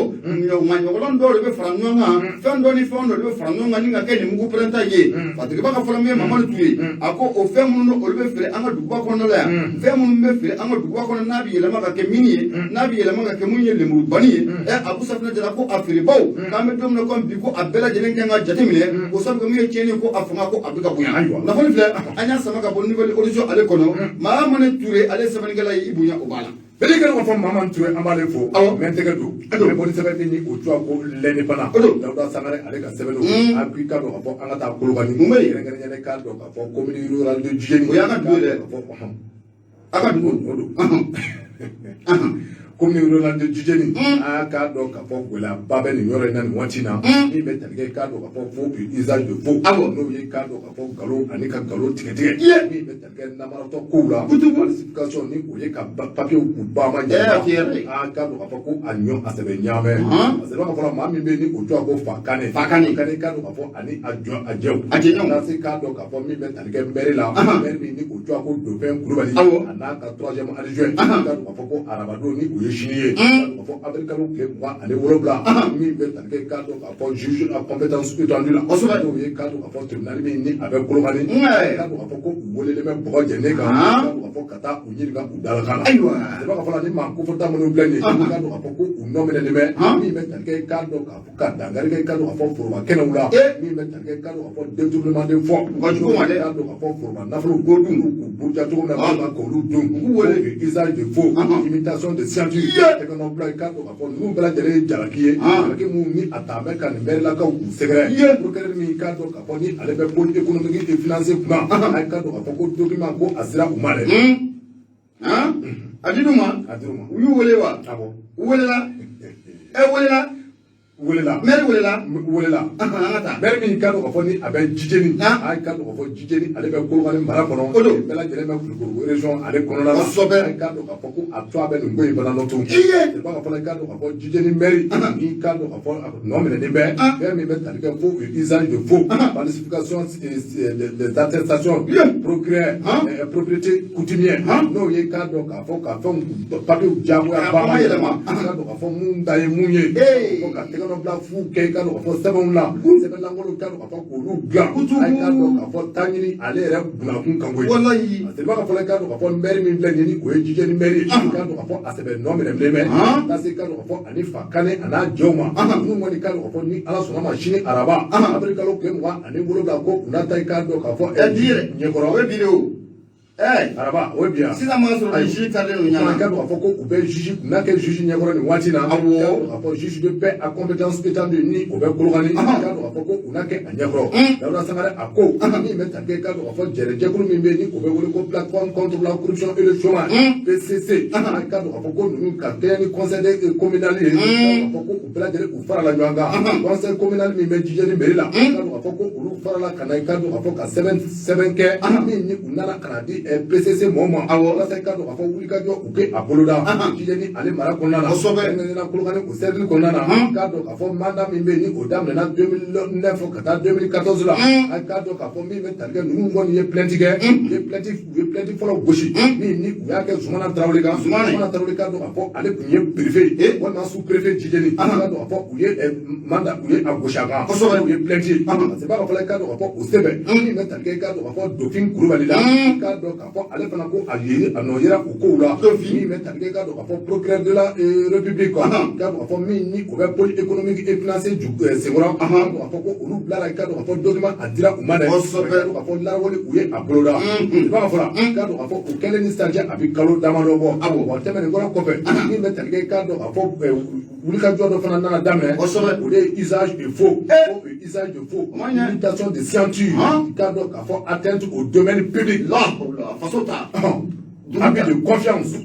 maa ɲɔgɔlɔn dɔw de bɛ fara ɲɔgɔn kan, fɛn dɔ ni fɛn dɔ de bɛ fara ɲɔgɔn kan ni ka kɛ nin mugu pɛrɛnta ye. Fatirikɛba ka fɔ la, mun ye Mamadu Ture, a ko o fɛn minnu olu bɛ feere an ka duguba kɔnɔna la yan, fɛn minnu bɛ feere an ka duguba kɔnɔ n'a bɛ yɛlɛma ka kɛ min ye, n'a bɛ yɛlɛma ka kɛ mun ye lemurubani ye, Abu Safinɛ Jara ko a feerebaw, k'an bɛ don min na komi bi, ko a bɛɛ lajɛlen kan ka jateminɛ o sabu mun ye tiɲɛni ko a fanga ko a bɛ ka bonya. Kunnafoni filɛ, an y'a sama ka bɔ Nouvel Horizon ale kɔnɔ. Mahamani Ture, ale sɛbɛnnikɛla ye, i bonya o b'a la. Bɛɛ kɛlen k'a fɔ Mamani Ture, an b'ale fo. Awɔ. N bɛ n tɛgɛ don. Ado. N bɛ bɔ ni sɛbɛn min ni o tɔgɔ ko L'Indépendant. O don. Dawuda Sangare ale ka sɛbɛn don. A ko i k'a dɔn k'a fɔ an ka taa Kolokani. Mun bɛ yen? Kɛrɛnkɛrɛnnenya k'a dɔn k'a fɔ commune rurale de Djeni. O y'an ka dugu ye dɛ. K'a fɔ ɔhɔn. A ka dugu. O don. Commune rurale de Djeni. A k'a dɔn k'a fɔ gɛlɛyaba bɛ nin yɔrɔ in na nin waati in na. Min bɛ tali kɛ k'a dɔn k'a fɔ faux et usage de faux. N'o ye k'a dɔn k'a fɔ nkalon ani ka nkalon tigɛ tigɛ. Min bɛ tali kɛ namaratɔ kow la. Kutubu. Falsification ni o ye ka papiyew k'u ba ma A fiyɛ yɛrɛ. A k'a dɔn k'a fɔ ko a ɲɔ a sɛbɛ ɲaamɛ. A sɛbɛn ka fɔra maa min bɛ yen ni o tɔgɔ ko Fakane. Fakane. Kane k'a dɔn k'a fɔ ani a jɔ a jɛw. A jɛɲɔgɔnw. Ka se k'a dɔn k'a fɔ min bɛ tali kɛ mairie la. Maire min ni o tɔgɔ ko Dauphin Kulubali. A n'a ka troisième adjoint. K'a dɔn k'a fɔ ko arabadon ni o ye sini ye. K'a dɔn k'a fɔ avril kalo tile 27, min bɛ tali kɛ k'a dɔn k'a fɔ juge à compétence étendue la. N'o ye k'a dɔn k'a fɔ tribunal min ni a bɛ Kolokani. K'a dɔn k'a fɔ ko u welelen bɛ bɔgɔ jɛnen kan. K'a dɔn k'a fɔ ka taa u ɲininka u dalakan na. Sɛbɛn ka fɔ la ni maa kofɔta minnu filɛ nin ye, k'a dɔn k'a fɔ ko u nɔ minɛlen bɛ min bɛ tali kɛ k'a dɔn k'a fɔ ka dankari kɛ k'a dɔn k'a fɔ foroba kɛnɛw la, min bɛ tali kɛ k'a dɔn k'a fɔ détournement de fonds. U ka jugu u ma dɛ. K'a dɔn k'a fɔ foroba nafolo k'o dun k'u buruja cogo min na, walima k'olu dun. U k'u wele. Usage de faux, imitation de signature, tɛgɛnɔbila, k'a dɔn k'a fɔ ninnu bɛɛ lajɛlen ye jalaki ye, jalaki mun ni a ta bɛ ka nin mɛrilakaw k'u sɛgɛrɛ. Procureur min k'a dɔn k'a fɔ ni ale bɛ pôle économique et financier kunna, a ye k'a dɔn k'a fɔ ko document ko a sera u ma dɛ. A dir'u ma. A dir'u ma. U y'u wele wa? Awɔ. U welela, ɛ welela. Welela. Maire welela. Welela. An ka taa. Maire min k'a dɔn k'a fɔ ni a bɛ Jijeni, a k'a dɔn k'a fɔ Jijeni ale bɛ Kolokani mara kɔnɔ. O don. Bɛɛ lajɛlen bɛ Kulukoro région ale kɔnɔna la. A k'a dɔn k'a fɔ ko a to a bɛ nin ko in fana nɔ tun. I ye. I b'a fɔ i k'a dɔn k'a fɔ Jijeni maire ni k'a dɔn k'a fɔ a nɔ minɛnen bɛ fɛn min bɛ tali kɛ faux usage de faux, falsification des attestations, procureur propriété coutumière, n'o ye k'a dɔn k'a fɔ ka fɛnw papiyew diyagoya K'a ba kuma yɛlɛma. K'a dɔn k'a fɔ mun ta ye mun ye, fo ka tɛgɛ bila fu kɛ i k'a dɔn k'a fɔ sɛbɛnw la, sɛbɛn lankolon, i k'a dɔn k'a fɔ k'olu dilan. Kutubu. A k'a dɔn k'a fɔ taa ɲini ale yɛrɛ bunakun kan koyi. Walayi. Seliba ka fɔlɔ, i k'a dɔn k'a fɔ maire min filɛ nin ye, ni o ye Jijeni maire ye, i k'a dɔn k'a fɔ a sɛbɛ nɔ minɛlen bɛ ka se i k'a dɔn k'a fɔ ani fa Kane a n'a jɛw ma. Ninnu kɔni, k'a dɔn k'a fɔ ni Ala sɔnna ma, sini araba, avril kalo tile 27, ko u n'a ta i k'a dɔn k'a fɔ Ɛ, bi yɛrɛ. Ɲɛkɔrɔ. O ye bi de o. Ɛ. Araba, o ye bi yan. Sisan ma sɔrɔ ni juge talen don I ɲana. k'a dɔn k'a fɔ ko u bɛ juge, u n'a kɛ juge ɲɛkɔrɔ nin waati in na. I k'a dɔn k'a fɔ juge de paix à compétence étendue ni o bɛ Kolokani, i k'a dɔn k'a fɔ ko u n'a kɛ a ɲɛkɔrɔ. Dawuda Sangare a ko min bɛ tali kɛ, i k'a dɔn k'a fɔ jɛrɛjɛkulu min bɛ yen ni o bɛ wele ko Plateforme contre la corruption et le chômage, PCC, i k'a dɔn k'a fɔ ko ninnu ka kɛɲɛ ni conseil communal ye, i k'a dɔn k'a fɔ ko u bɛɛ lajɛlen u farala ɲɔgɔn kan, conseil communal min bɛ Jijeni mairie la, i k'a dɔn k'a fɔ ko olu farala ka na, i k'a dɔn k'a fɔ ka sɛbɛn kɛ min ni u nana ka na di PCC mɔgɔw ma, walasa i k'a dɔn k'a fɔ wulikajɔ u kɛ a boloda Jijeni ale mara kɔnɔna na, kɛrɛnkɛrɛnnenya Kolokani o cercle kɔnɔna na. I k'a dɔn k'a fɔ mandat min bɛ yen ni o daminɛna 2009 ka taa 2014 la, a k'a dɔn k'a fɔ min bɛ tali kɛ, ninnu kɔni ye plainte kɛ, u ye plainte fɔlɔ gosi min ni u y'a kɛ Zumana Tarawele kan. Zumana Tarawele, k'a dɔn k'a fɔ ale tun ye préfet ye walima sous préfet Jijeni, i k'a dɔn k'a fɔ u ye mandat, u ye a gosi a kan, u ye plainte ye. Parce que b'a fɔ i k'a dɔn k'a fɔ o sɛbɛn min bɛ tali kɛ, i k'a dɔn k'a fɔ Dofin Kulubali la, i k'a dɔn k'a fɔ ale fana ko a ye a nɔ yera o kow la, min bɛ tali kɛ, i k'a dɔn k'a fɔ procureur de la République, i k'a dɔn k'a fɔ min ni o bɛ pôle économique et financier ju senkɔrɔ, i k'a dɔn k'a fɔ ko olu bilala, i k'a dɔn k'a fɔ document a dira u ma dɛ, i k'a dɔn k'a fɔ larawali u ye a boloda. I b'a fɔ la, i k'a dɔn k'a fɔ o kɛlen ni sisan cɛ, a bɛ kalo damadɔ bɔ. Wa tɛmɛnen kɔrɔ kɔfɛ, min bɛ tali kɛ, i k'a dɔn k'a fɔ wulikajɔ dɔ fana nana daminɛ, o de ye usage de faux, usage de faux, imitation de signature, i k'a dɔn k'a fɔ atteinte au domaine public. La faso ta. Abus de confiance.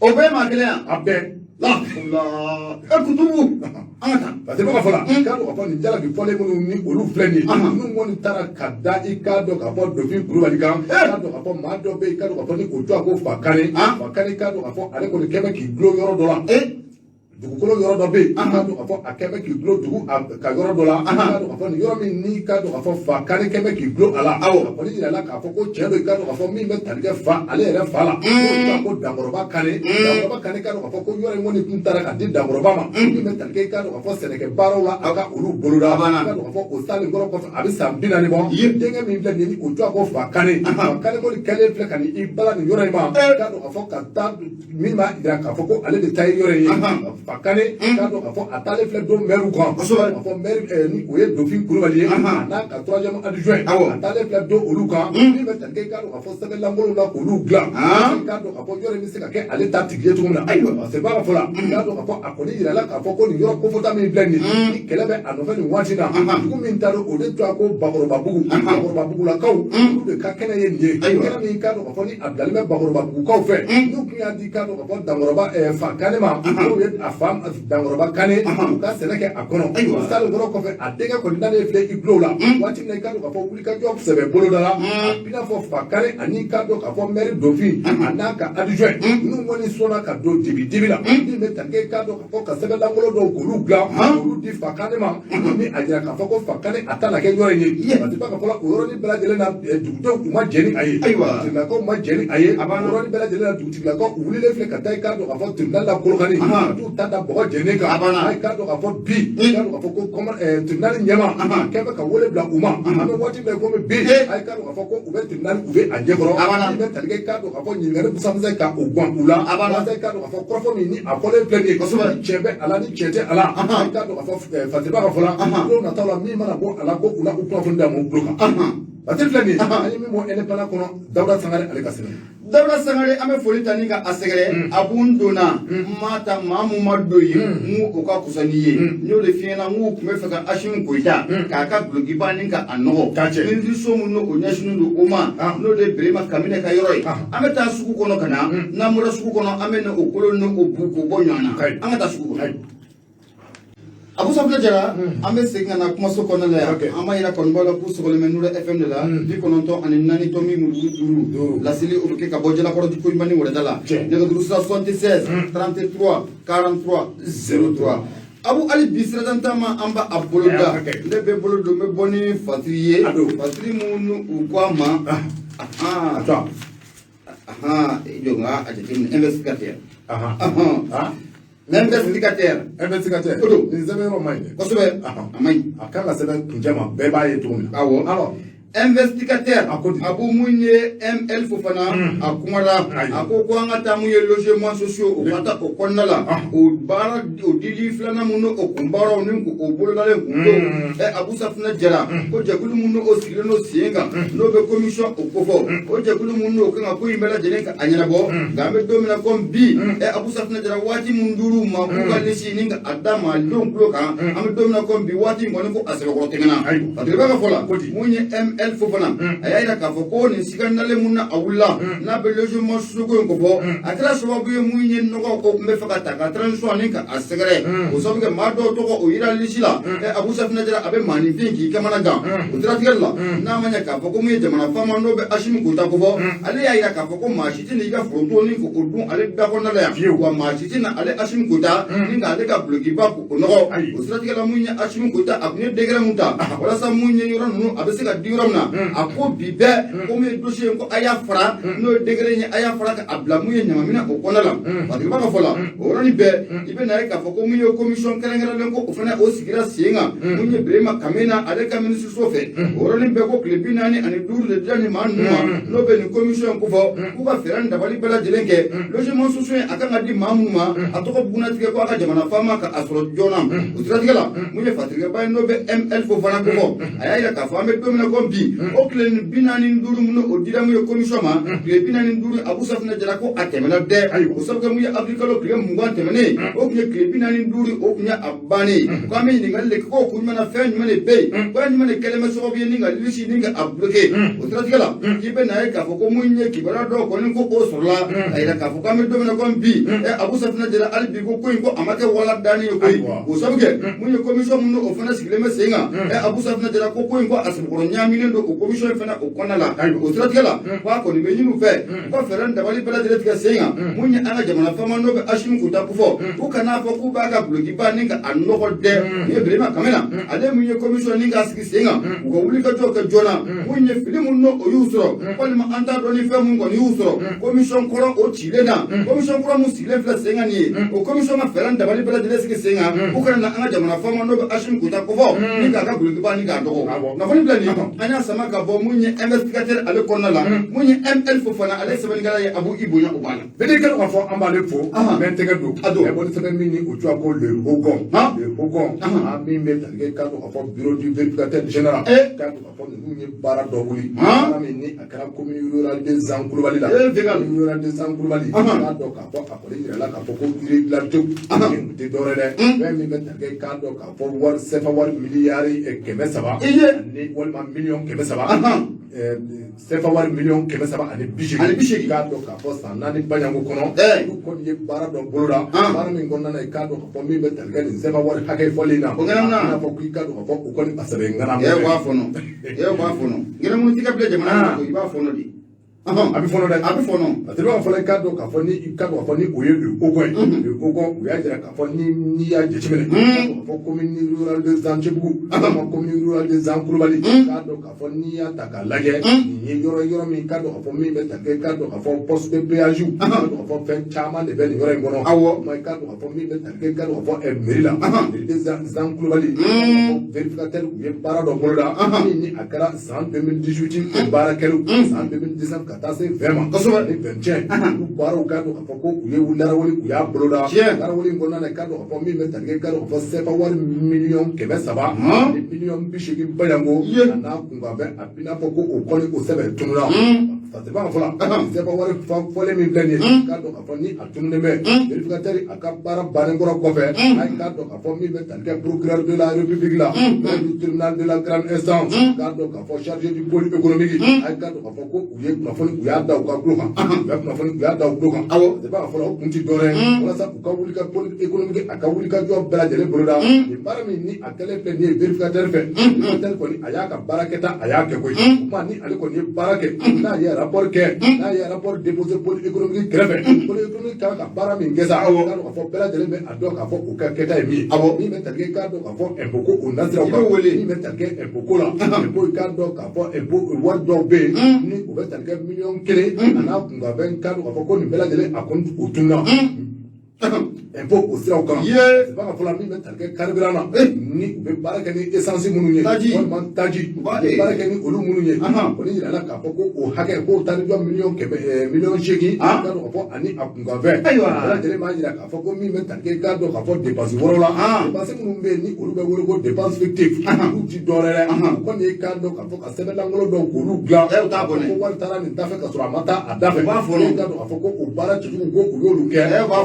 O bɛɛ maa kelen yan. A bɛɛ. La la, e kutubu, an ka taa. Parce que b'a fɔ la, i k'a dɔn k'a fɔ nin jalaki fɔlen minnu ni olu filɛ nin ye, ninnu kɔni taara ka da i k'a dɔn k'a fɔ Dofin Kulubali kan. I k'a dɔn k'a fɔ maa dɔ bɛ yen, i k'a dɔn k'a fɔ ni o tɔgɔ ko Fakane. Fakane, i k'a dɔn k'a fɔ ale kɔni kɛ bɛ k'i dulon yɔrɔ dɔ la, dugukolo yɔrɔ dɔ bɛ yen, i k'a dɔn k'a fɔ a kɛ bɛ k'i dulon dugu a ka yɔrɔ dɔ la. I k'a dɔn k'a fɔ nin yɔrɔ min ni i k'a dɔn k'a fɔ Fakane kɛ bɛ k'i dulon a la, a kɔni yirala k'a fɔ ko tiɲɛ don, i k'a dɔn k'a fɔ min bɛ tali kɛ fa ale yɛrɛ fa la, n'o ko Dankɔrɔba Kane. Dankɔrɔba Kane, k'a dɔn k'a fɔ ko yɔrɔ in kɔni tun taara ka di Dankɔrɔba ma, min bɛ tali kɛ, i k'a dɔn k'a fɔ sɛnɛkɛ baaraw la, a ka olu boloda. I k'a dɔn k'a fɔ o salen kɔrɔ kɔfɛ, a bɛ san 40 bɔ, denkɛ min filɛ nin ye ni o tɔgɔ ko Fakane, Fakane kɔni kɛlen filɛ ka n'i bala nin yɔrɔ in ma, i k'a dɔn k'a fɔ ka taa min b'a jira k'a fɔ ko ale de ta ye yɔrɔ in ye. Fakane, k'a dɔn k'a fɔ a taalen filɛ don maire kan, k'a fɔ maire ni o ye Dofin Kulubali ye, a n'a ka troisième adjoint, a taalen filɛ don olu kan, min bɛ tali kɛ, i k'a dɔn k'a fɔ sɛbɛn lankolonw la k'olu dilan, i k'a dɔn k'a fɔ yɔrɔ in bɛ se ka kɛ ale ta tigi ye cogo min na. Ayiwa, parce que b'a fɔ la, i k'a dɔn k'a fɔ a kɔni yirala k'a fɔ ko nin yɔrɔ kofɔta min filɛ nin ye, ni kɛlɛ bɛ a nɔfɛ nin waati in na, dugu min ta don, o de tɔgɔ ko Bakɔrɔbabugu. Bakɔrɔbabugulakaw, olu de ka kɛnɛ ye nin ye, kɛnɛ min k'a dɔn k'a fɔ ni a bilalen bɛ Bakɔrɔbabugukaw fɛ, n'u tun y'a di, k'a dɔn k'a fɔ Dankɔrɔba Fa Kane ma, n'o ye a fa Dankɔrɔba Kane, u ka sɛnɛ kɛ a kɔnɔ. Salen kɔrɔ kɔfɛ, a denkɛ kɔni nalen filɛ i tulo la waati min na, i k'a dɔn k'a fɔ wulikajɔ sɛbɛ boloda la, a bɛna fɔ Fakane ani k'a dɔn k'a fɔ maire Dofin a n'a ka adjoint, ninnu kɔni sɔnna ka don dibi dibi la, min bɛ tali kɛ, i k'a dɔn k'a fɔ ka sɛbɛn lankolon dɔw k'olu dilan, k'olu di Fakane ma, ni a jira k'a fɔ ko Fakane a ta na kɛ yɔrɔ in ye. Parce que b'a fɔ la, o yɔrɔnin bɛɛ lajɛlen na, dugudenw u ma jɛn ni a ye, dugutigilakaw ma jɛn ni a ye. O yɔrɔnin bɛɛ lajɛlen na, dugutigilakaw u wulilen filɛ ka taa, i k'a dɔn k'a fɔ tribunal la Kolokani, ka t'u ta da bɔgɔ jɛnen kan. I k'a dɔn k'a fɔ bi, i k'a dɔn k'a fɔ ko tribunal ɲɛma a kɛ bɛ ka wele bila u ma. An bɛ waati min na komi bi, a k'a dɔn k'a fɔ ko u bɛ tribunal, u bɛ a ɲɛkɔrɔ, min bɛ tali kɛ, i k'a dɔn k'a fɔ ɲininkali busanmisɛn ka o gan u la, walasa i k'a dɔn k'a fɔ kɔrɔfɔ min ni a fɔlen filɛ nin ye, ni tiɲɛ bɛ a la, ni tiɲɛ tɛ a la. I k'a dɔn k'a fɔ Fatiba ka fɔ la, don nataw la, min mana bɔ a la, ko u la u kunnafoni d'a ma u tulo kan. Batiri filɛ nin ye, an ye min bɔ Indépendant kɔnɔ, Dawuda Sangare ale ka sɛbɛn. Dawuda Sangare, an bɛ foli ta ni ka a sɛgɛrɛ. A ko n donna n ma ta maa mun ma don yen, n ko o ka kusa n'i ye. N y'o de f'i ɲɛna, n k'u tun bɛ fɛ ka Asimi Goyita k'a ka dulokiba ni ka a nɔgɔ minisiriso min n'o ɲɛsinnen don o ma, n'o de ye Birima Kamine ka yɔrɔ ye. An bɛ taa sugu kɔnɔ ka na, n'an bɔra sugu kɔnɔ, an bɛ na o kolo ni o bu k'o bɔ ɲɔgɔn na. An ka taa sugu kɔnɔ. Abu Safinɛ Jara, an bɛ segin ka na kumaso kɔnɔna la yan. An b'a yira kanubaw la k'u sɔgɔlen bɛ Nura FM de la, 94.5. 5. Laseli o bɛ kɛ ka bɔ Jalakɔrɔ Koɲuman ni wɛrɛda la. Nɛgɛjuru sira 76 33 43 03. Abu, hali bi sirajan taama an b'a a bolo da. Ne bɛ bolo don, n bɛ bɔ ni fatiri ye, fatiri minnu u ko a ma. Jɔ n ka a jateminɛ, investigateur. L'investigateur. Investigateur. O don. Nin sɛbɛn yɔrɔ man ɲi dɛ. Kosɛbɛ, a man ɲi. A kan ka sɛbɛn kuncɛ ma, bɛɛ b'a ye cogo min na. Awɔ. Alors. Investigateur. A ko di? A ko mun ye ML Fofana, a kumara, a ko ko an ka taa mun ye logement sociaux, o ka taa o kɔnɔna la, o baara o dili filanan mun o kun baaraw ni o bolodalen kun don. Abu Safinɛ Jara ko jɛkulu mun o sigilen don sen kan, n'o bɛ commission o kofɔ, o jɛkulu mun n'o kan ka ko in bɛɛ lajɛlen ka a ɲɛnabɔ. Nka an bɛ don min na komi bi, Abu Safinɛ Jara, waati mun dir'u ma k'u ka lisi ni ka a da malidenw tulo kan, an bɛ don min na komi bi, waati in kɔni ko a sɛbɛkɔrɔ tɛmɛna. Parce que b'a ka fɔ la, mun ye ML Fofana, a y'a yira k'a fɔ ko nin siganalen mun na a wulila n'a bɛ logement sociaux ko in kofɔ, a kɛra sababu ye mun ye nɔgɔ ko n bɛ fɛ ka ta ka transition ni ka a sɛgɛrɛ, o sababu kɛ maa dɔw tɔgɔ o yira lisi la. Abu Safinɛ Jara, a bɛ maaninfin k'i kamana gan o siratigɛ la. N'a ma ɲɛ k'a fɔ ko mun ye jamana faama n'o bɛ Asimi Goyita kofɔ, ale y'a yira k'a fɔ ko maa si tɛ n'i ka foronto ni k'o dun ale da kɔnɔna la yan, wa maa si tɛ na ale Asimi Goyita ni k'ale ka dulokiba k'o nɔgɔ. O siratigɛ la, mun ye Asimi Goyita, a tun ye décret mun ta walasa mun ye yɔrɔ ninnu a bɛ se ka di yɔrɔ min na, a ko bi bɛɛ ko mun ye dossier ko a y'a fara, n'o ye décret ye, a y'a fara ka a bila mun ye ɲamaminɛ o kɔnɔna la. Parce que b'a ka fɔ la, o yɔrɔnin bɛɛ i bɛ na ye k'a fɔ ko mun ye commission kɛrɛnkɛrɛnlen ko o fana o sigira sen kan, mun ye Birima Kamena ale ka minisiriso fɛ, o yɔrɔnin bɛɛ ko tile 45 de dira nin maa ninnu ma, n'o bɛ nin commission in kofɔ, k'u ka fɛɛrɛ ni dabali bɛɛ lajɛlen kɛ logement sociaux a kan ka di maa minnu ma, a tɔgɔ bugunnatigɛ ko a ka jamana faama ka a sɔrɔ joona. O siratigɛ la, mun ye fatirikɛba ye n'o bɛ ML Fofana kofɔ, a y'a yira k'a fɔ an bɛ don min na komi bi, o tile 45 minnu o dira mun ye commission ma, tile 45, Abu Safinɛ Jara, ko a tɛmɛna dɛ. O sababu kɛ mun ye avril kalo tile 20 tɛmɛnen, o tun ye tile 45, o tun ye a bannen ye. Ko an bɛ ɲininkali de kɛ ko kun jumɛn na, fɛn jumɛn de bɛ yen, ko jumɛn de kɛlen bɛ sababu ye ni ka lisi ni ka a bloqué. O siratigɛ la, k'i bɛ na ye k'a fɔ ko mun ye kibaruya dɔw kɔni ko o sɔrɔla a yira k'a fɔ k'an bɛ don min na komi bi, Abu Safinɛ Jara, hali bi ko ko in ko a ma kɛ wala danni ye koyi. O sababu kɛ mun ye commission mun o fana sigilen bɛ sen kan, Abu Safinɛ Jara ko ko in ko a sɛbɛkɔrɔ ɲaaminen don o commission in fana o kɔnɔna la. O siratigɛ la, k'a kɔni bɛ ɲini u fɛ u ka fɛɛrɛ ni dabali bɛɛ lajɛlen tigɛ sen kan, mun ye an ka jamana faama n'o bɛ Asimi Goyita kofɔ, u kan'a fɔ k'u b'a ka dulokiba ni ka a nɔgɔ dɛ. Nin ye Birima Kamena ale mun ye commission ni k'a sigi sen kan, u ka wuli ka jɔ kɛ joona, mun ye fili mun n'o o y'u sɔrɔ, walima an t'a dɔn ni fɛn mun kɔni y'u sɔrɔ commission kɔrɔ o cilen na, commission kura mun sigilen filɛ sen kan nin ye, o commission ka fɛɛrɛ ni dabali bɛɛ lajɛlen sigi sen kan, u kana na an ka jamana faama n'o bɛ Asimi Goyita kofɔ ni k'a ka dulokiba ni k'a dɔgɔ. Kunnafoni filɛ nin ye, an y'a sama ka bɔ mun ye investigateur ale kɔnɔna la, mun ye ML Fofana ale sɛbɛnnikɛla ye. Abu, i bonya o b'a la. Bɛɛ kɛlen k'a fɔ an b'ale fo. N bɛ n tɛgɛ don. A don. Bɛ bɔ ni sɛbɛn min ni o tɔgɔ ko le Hogon. Le Hogon. An min bɛ tali kɛ k'a dɔn k'a fɔ bureau du vérificateur général. K'a dɔn k'a fɔ ninnu ye baara dɔ wuli. Baara min ni a kɛra commune rurale de Zankulubali la. Vegal. Commune rurale de Zankulubali. K'a dɔn k'a fɔ a kɔni yirala k'a fɔ ko irrégularité nin tɛ dɔwɛrɛ dɛ. Fɛn min bɛ tali kɛ k'a dɔn k'a fɔ wari CFA wari miliyari 300. I ye. Ni walima miliyɔn 300. CFA wari miliyɔn 380. Ani 80. K'a dɔn k'a fɔ san 4 baɲanko kɔnɔ. Olu kɔni ye baara dɔ boloda. Baara min kɔnɔna na, i k'a dɔn k'a fɔ min bɛ tali kɛ nin CFA wari hakɛ fɔlen na. O ŋanamu na. I n'a fɔ k'i k'a dɔn k'a fɔ o kɔni a sɛbɛn ŋanamu. E b'a fɔnɔ, e b'a fɔnɔ, ŋanamu ti ka bila jamana kɔnɔ, i b'a fɔnɔ de. A bɛ fɔnɔ dɛ. A bɛ fɔnɔ. Parce que b'a fɔ i k'a dɔn k'a fɔ ni i k'a dɔn k'a fɔ ni o ye le Hogon ye. Le Hogon, u y'a jira k'a fɔ ni n'i y'a jateminɛ. K'a dɔn k'a fɔ commune rurale de Zantibugu. Walima commune rurale de Zankulubali. K'a dɔn k'a fɔ n'i y'a ta k'a lajɛ. Nin ye yɔrɔ yɔrɔ min k'a dɔn k'a fɔ min bɛ ta kɛ k'a dɔn k'a fɔ poste de péage. K'a dɔn k'a fɔ fɛn caman de bɛ nin yɔrɔ in kɔnɔ. Ma i k'a dɔn k'a fɔ min bɛ ta kɛ k'a dɔn k'a fɔ mairie la. Mairie de Zankulubali. Vérificateur u ye baara dɔ boloda. Min ni a kɛra san 2018 o baara kɛliw. San 2019 ka taa se 20 ma. Ni 21. Olu baaraw k'a dɔn k'a fɔ ko u ye larawuli u y'a boloda. Larawuli in kɔnɔna na, i k'a dɔn k'a fɔ min bɛ tali kɛ k'a dɔn k'a fɔ CFA wari miliyɔn 300. Ni miliyɔn 80 bayanko. A n'a kunkanfɛn a b'i n'a fɔ ko o kɔni o sɛbɛn tununa. Fasiriba ka fɔ la, CFA wari fɔlen min filɛ nin ye, k'a dɔn k'a fɔ ni a tununnen bɛ, vérificateur a ka baara bannen kɔrɔ kɔfɛ, a ye k'a dɔn k'a fɔ min bɛ tali kɛ procureur de la République la, du tribunal de la grande instance, k'a dɔn k'a fɔ chargé du pôle économique, a ye k'a dɔn k'a fɔ ko u ye kunnafoni, u y'a da u ka tulo kan, u ye kunnafoni, u y'a da u tulo kan. Fasiriba ka fɔ la, o kun ti dɔwɛrɛ ye walasa u ka wuli ka pôle économique a ka wuli ka jɔ bɛɛ lajɛlen boloda nin baara min ni a kɛlen filɛ nin ye vérificateur fɛ. Vérificateur kɔni, a y'a ka baara kɛta, a y'a kɛ koyi. O kuma ni ale kɔni ye baara kɛ, n'a ye rapport kɛ, n'a ye rapport déposé pôle économique kɛrɛfɛ, pôle économique kan ka baara min kɛ sa, k'a dɔn k'a fɔ bɛɛ lajɛlen bɛ a dɔn k'a fɔ o ka kɛta ye min ye. Min bɛ tali kɛ, k'a dɔn k'a fɔ impôt ko o nasiraw kan, min bɛ tali kɛ impôt ko la, impôt, k'a dɔn k'a fɔ impôt wari dɔw bɛ yen ni o bɛ tali kɛ 1 million a n'a kunkanfɛn, k'a dɔn k'a fɔ ko nin bɛɛ lajɛlen a kɔni o tununa impôt o siraw kan. Ba ka fɔ la, min bɛ tali kɛ carburant na, ni u bɛ baara kɛ ni essence minnu ye, walima taji, u bɛ baara kɛ ni olu minnu ye, o ni yirala k'a fɔ ko o hakɛ k'o taari jɔ 100 000 000, 8 million, k'a dɔn k'a fɔ ani a kunkanfɛn bɛɛ lajɛlen b'a jira k'a fɔ ko min bɛ tali kɛ, k'a dɔn k'a fɔ dépense wɛrɛw la, dépense minnu bɛ yen ni olu bɛ wele ko dépense fictive, olu ti dɔwɛrɛ dɛ, o kɔni ye k'a dɔn k'a fɔ ka sɛbɛn lankolon dɔw k'olu dilan ko wari taara nin dafɛ ka sɔrɔ a ma taa a dafɛ. K'a dɔn k'a fɔ ko o baara cɛjugu ko u y'olu kɛ,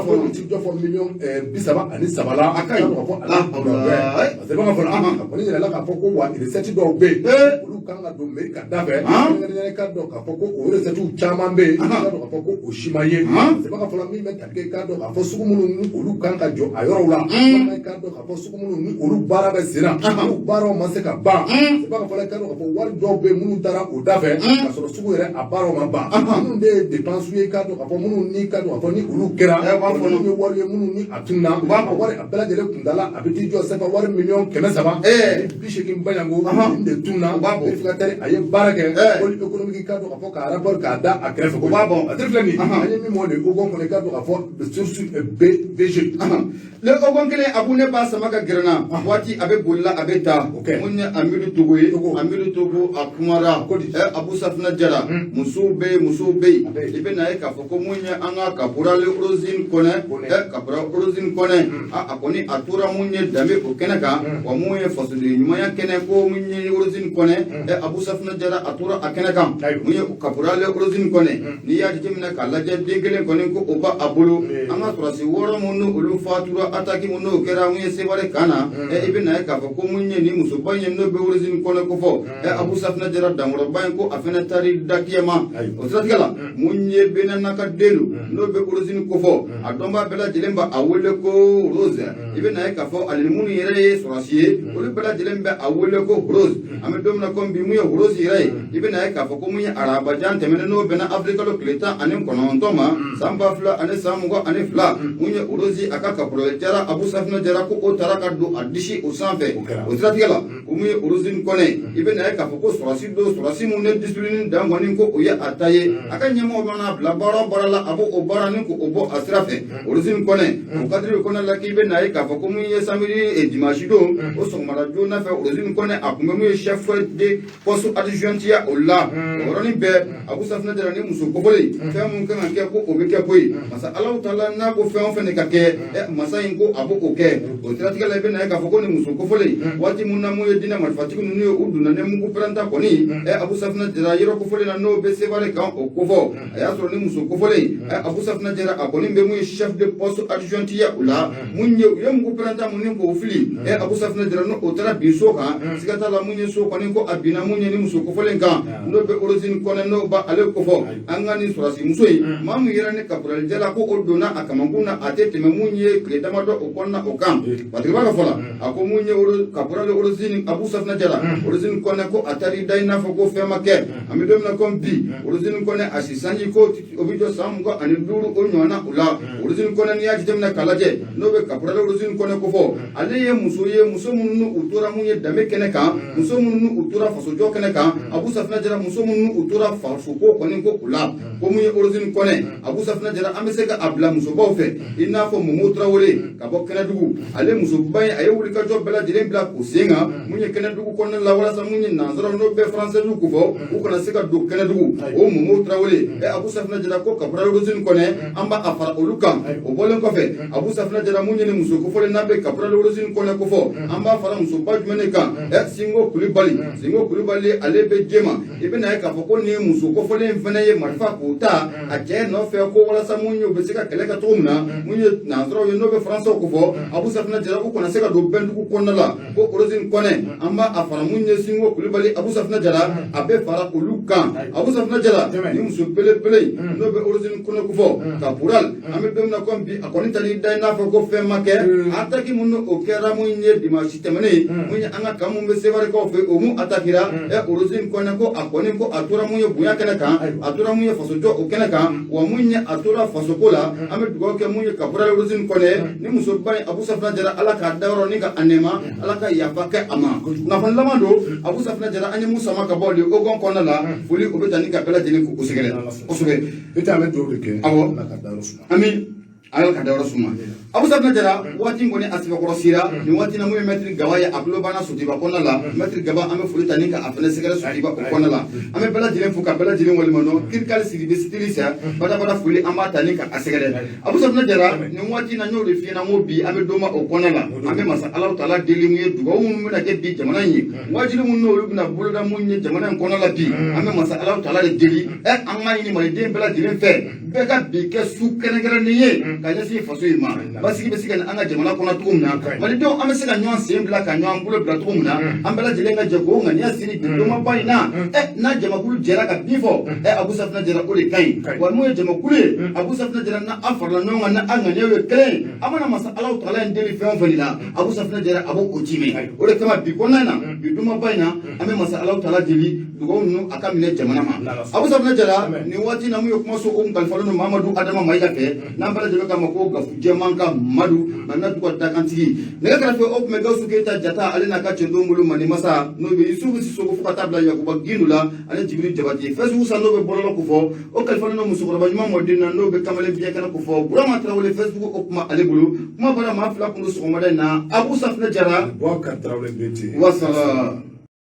olu ti jɔ fɔ 33 million la. A ka ɲi. K'a fɔ ale kunkanfɛn, parce que b'a fɔ a kɔni yirala k'a fɔ ko wa recette dɔw bɛ yen, olu kan ka don mairie ka da fɛ, kɛrɛnkɛrɛnnenya k'a dɔn k'a fɔ ko o recette caman bɛ yen, k'a dɔn k'a fɔ ko o si ma ye. Parce que b'a fɔ min bɛ tali kɛ, k'a dɔn k'a fɔ sugu minnu ni olu kan ka jɔ a yɔrɔw la, walima k'a dɔn k'a fɔ sugu minnu ni olu baara bɛ sen na, olu baaraw ma se ka ban. Parce que b'a fɔ k'a dɔn k'a fɔ wari dɔw bɛ yen minnu taara o da fɛ k'a sɔrɔ sugu yɛrɛ a baaraw ma ban, minnu de ye dépense ye, k'a dɔn k'a fɔ minnu ni k'a dɔn k'a fɔ ni olu kɛra minnu ye wari ye minnu ni a tununa, a wari a bɛɛ lajɛlen kuntala a bɛ t'i jɔ CFA wari 380 million bayango, nin de tununa. Vérificateur a ye baara kɛ, pôle économique k'a dɔn k'a fɔ k'a rapport k'a da a kɛrɛfɛ. U b'a bɔ. A teri filɛ nin ye, an ye min mɔ nin ogon kɔnɔ, k'a dɔn k'a fɔ source BVG. Le ogon kelen, a ko ne b'a sama ka gɛrɛ na waati, a bɛ bolila, a bɛ taa. Mun ye Amidu Togo ye? Amidu Togo a kumara. Abu Safina Jara, musow bɛ yen, musow bɛ yen. I bɛ na ye k'a fɔ ko mun ye an ka caporal Rosine Kɔnɛ, caporal Rosine Kɔnɛ, a kɔni a tora mun ye danbe o kɛnɛ kan, wa mun ye fasoden ɲumanya kɛnɛ ko mun ye Rosine Kɔnɛ, Abu Safina Jara a tora a kɛnɛ kan. Mun ye caporal Rosine Kɔnɛ? N'i y'a jateminɛ k'a lajɛ, den kelen kɔni ko o ba a bolo. An ka sɔrɔdasi wɔɔrɔ mun n'olu fatura attaque mun n'o kɛra mun ye Sevare kan na, i bɛ na ye k'a fɔ ko mun ye nin musoba in ye n'o bɛ Rosine Kɔnɛ ko fɔ, Abu Safina Jara dankɔrɔba in ko a fɛnɛ taari dakiyama. O siratigɛ la, mun ye Benana ka den don n'o bɛ Rosine ko fɔ, a dɔnbaa bɛɛ lajɛlen b'a a wele ko Rose. I bɛ na ye k'a fɔ ale ni minnu yɛrɛ ye sɔrɔdasi ye, olu bɛɛ lajɛlen bɛ a wele ko Rose. An bɛ don min na komi bi, mun ye Rose yɛrɛ ye? I bɛ na ye k'a fɔ ko mun ye arabajan tɛmɛnen n'o bɛnna avril kalo tile 19 ma san 2022, mun ye Rose a ka caporal Jara Abu Safina Jara ko o taara ka don a disi o sanfɛ. O siratigɛ la, ko mun ye Rosine Kɔnɛ, i bɛ na ye k'a fɔ ko sɔrɔdasi don, sɔrɔdasi mun ye discipline dan kɔni ko o ye a ta ye, a ka ɲɛmɔgɔ mana bila baara o baara la, a b'o o baara ni k'o bɔ a sira fɛ. Rosine Kɔnɛ, o cadre kɔnɔ la, k'i bɛ na ye k'a fɔ ko mun ye samedi dimanche don o sɔgɔmada joona fɛ, Rosine Kɔnɛ a kun bɛ mun ye chef de poste adjoint ya o la. O yɔrɔnin bɛɛ, Abu Safina Jara ni muso kofɔlen, fɛn mun kan ka kɛ ko o bɛ kɛ koyi. Masa Alahu taala n'a ko fɛn o fɛn de ka kɛ, masa in ko a b'o o kɛ. O siratigɛ la, i bɛ na ye k'a fɔ ko nin muso kofɔlen, waati mun na mun ye diinɛ marifatigi ninnu ye, u donna ni mugu pɛrɛnta kɔni, Abu Safina Jara yɔrɔ kofɔlen na n'o bɛ Sevare kan o kofɔ, a y'a sɔrɔ ni muso kofɔlen, Abu Safina Jara a kɔni bɛ mun ye chef de poste adjoint ya o la. Mun ye u ye mugu pɛrɛnta mun ni k'o fili, Abu Safina Jara n'o taara bin so kan, siga t'a la mun ye so kɔni ko a binna mun ye ni muso kofɔlen kan n'o bɛ Rosine Kɔnɛ n'o ba ale kofɔ. An ka nin sɔrɔdasi muso in, maa mun yɛrɛ ni caporal Jara ko o donna a kamankun na, a tɛ tɛmɛ mun ye tile damadɔ o kɔnɔna o kan. Batigi b'a ka fɔ la, a ko mun ye caporal Rosine Abu Safina Jara Rosine Kɔnɛ ko a taar'i da i n'a fɔ ko fɛn ma kɛ. An bɛ don min na komi bi, Rosine Kɔnɛ a si sanji ko o bɛ jɔ san 25 o ɲɔgɔnna o la. Rosine Kɔnɛ, n'i y'a jateminɛ k'a lajɛ n'o bɛ caporal Rosine Kɔnɛ ko fɔ, ale ye muso ye, muso minnu u tora mun ye danbe kɛnɛ kan, muso minnu u tora fasojɔ kɛnɛ kan, Abu Safina Jara muso minnu u tora fasoko kɔni ko u la. Ko mun ye Rosine Kɔnɛ, Abu Safina Jara, an bɛ se ka a bila musobaw fɛ i n'a fɔ Momo Tarawele ka bɔ Kɛnɛdugu. Ale musoba in, a ye wulikajɔ bɛɛ lajɛlen bila k'o sen kan mun ye Kɛnɛdugu kɔnɔna la, walasa mun ye nanzaraw n'o bɛɛ faransɛw ko fɔ u kana se ka don Kɛnɛdugu. O Momo Tarawele, Abu Safina Jara ko caporal Rosine Kɔnɛ, an b'a a fara olu kan. O bɔlen kɔfɛ kɔfɛ, Abu Safinɛ Jara, mun ye ni muso kofɔlen n'a bɛ caporal Rosine Kɔnɛ kofɔ, an b'a fara musoba jumɛn de kan? Singo Kulibali, Singo Kulibali, ale bɛ jema. I bɛna ye k'a fɔ ko nin muso kofɔlen in fana ye marifa k'o ta a cɛ nɔfɛ, ko walasa mun ye u bɛ se ka kɛlɛ kɛ cogo min na, mun ye nanzaraw ye n'o bɛ faransɛw kofɔ, Abu Safinɛ Jara, u kana se ka don Bɛndugu kɔnɔna la. Ko Rosine Kɔnɛ, an b'a a fara mun ye Singo Kulibali, Abu Safinɛ Jara, a bɛ fara olu kan. Abu Safinɛ Jara, ni muso belebele in n'o bɛ Rosine Kɔnɛ kofɔ, caporal, an bɛ don min na komi bi, a kɔni taar'i da i n'a fɔ ko fɛn ma kɛ. Attaque mun o kɛra mun ye dimanche tɛmɛnen, mun ye an ka camp mun bɛ Sevarekaw fɛ, o mun attaquera, Rosine Kɔnɛ ko a kɔni ko a tora mun ye bonya kɛnɛ kan, a tora mun ye fasojɔ o kɛnɛ kan, wa mun ye a tora fasoko la. An bɛ dugawu kɛ mun ye caporal Rosine Kɔnɛ, ni musoba in, Abu Safinɛ Jara, Ala k'a dayɔrɔ ni ka a nɛɛma, Ala ka yafa kɛ a ma. Kunnafoni laban don, Abu Safinɛ Jara, an ye mun sama ka bɔ le ogon kɔnɔna la, foli o bɛ ta ni ka bɛɛ lajɛlen k'o sɛgɛrɛ kosɛbɛ. I tɛ an bɛ dugawu de kɛ. Awɔ. Ala ka dayɔrɔ suma. Ami, Ala ka dayɔrɔ suma. Abu Safinɛ Jara, waati in kɔni a sɛbɛkɔrɔ sera nin waati na, mun ye maître Gaba ye, a tulo banna Sotiba kɔnɔna la. Maître Gaba, an bɛ foli ta ni ka a fɛnɛ sɛgɛrɛ Sotiba o kɔnɔna la. An bɛ bɛɛ lajɛlen fo ka bɛɛ lajɛlen waleɲuman. Kirikali Sidibe Sitilisa badabada, foli an b'a ta ni ka a sɛgɛrɛ. Abu Safinɛ Jara, nin waati in na, n y'o de f'i ɲɛna, n ko bi an bɛ don ma o kɔnɔna la, an bɛ masa Alahu taala deli mun ye dugawu minnu bɛna kɛ bi jamana in ye, waajuli minnu n'olu bɛna boloda mun ye jamana in kɔnɔna la bi, an bɛ masa Alahu taala de deli. An k'a ɲini maliden bɛɛ lajɛlen fɛ, bɛɛ ka bi kɛ su kɛrɛnkɛrɛnnen ye ka ɲɛsin faso in ma. Basigi bɛ se ka na an ka jamana kɔnɔ cogo min na, malidenw an bɛ se ka ɲɔgɔn sen bila ka ɲɔgɔn bolo bila cogo min na, an bɛɛ lajɛlen ka jɛ k'o ŋaniya siri bi donba in na. N'a jamakulu jɛra ka bin fɔ, Abu Safinɛ Jara, o de ka ɲi. Wa mun ye jamakulu ye, Abu Safinɛ Jara, n'a an farala ɲɔgɔn kan, n'a ŋaniyaw ye kelen ye, an mana masa Alahu taala in deli fɛn o fɛn de la, Abu Safinɛ Jara, a b'o o timɛ. O de kama bi kɔnɔna in na, bi donba in na, an bɛ masa Alahu taala deli dugawu ninnu a ka minɛ jamana ma. Abu Safinɛ Jara, nin waati in na, mun ye kumaso o kalifalen don Mamadu Adama Mayiga fɛ, n'an bɛɛ lajɛlen k'a ma ko Gafu Jɛman ka Madu Mamadu ka dakantigi. Nɛgɛ kɛrɛfɛ, o tun bɛ Gawusu Keyita Jata, ale n'a ka cɛdenw bolo, Mali masa n'o bɛ Yusufu Sisoko, fo ka taa bila Yakuba Gindo la ani Jibiri Jabate. Facebook san n'o bɛ bɔlɔlɔ kofɔ, o kalifalen don musokɔrɔba ɲuman mɔden na, n'o bɛ kamalen biɲɛ kɛnɛ kofɔ, Burama Tarawele. Facebook o kuma ale bolo, kuma bɔra maa fila kun don sɔgɔmada in na, Abu Safinɛ Jara. Boubacar Tarawele Berete. Wasala.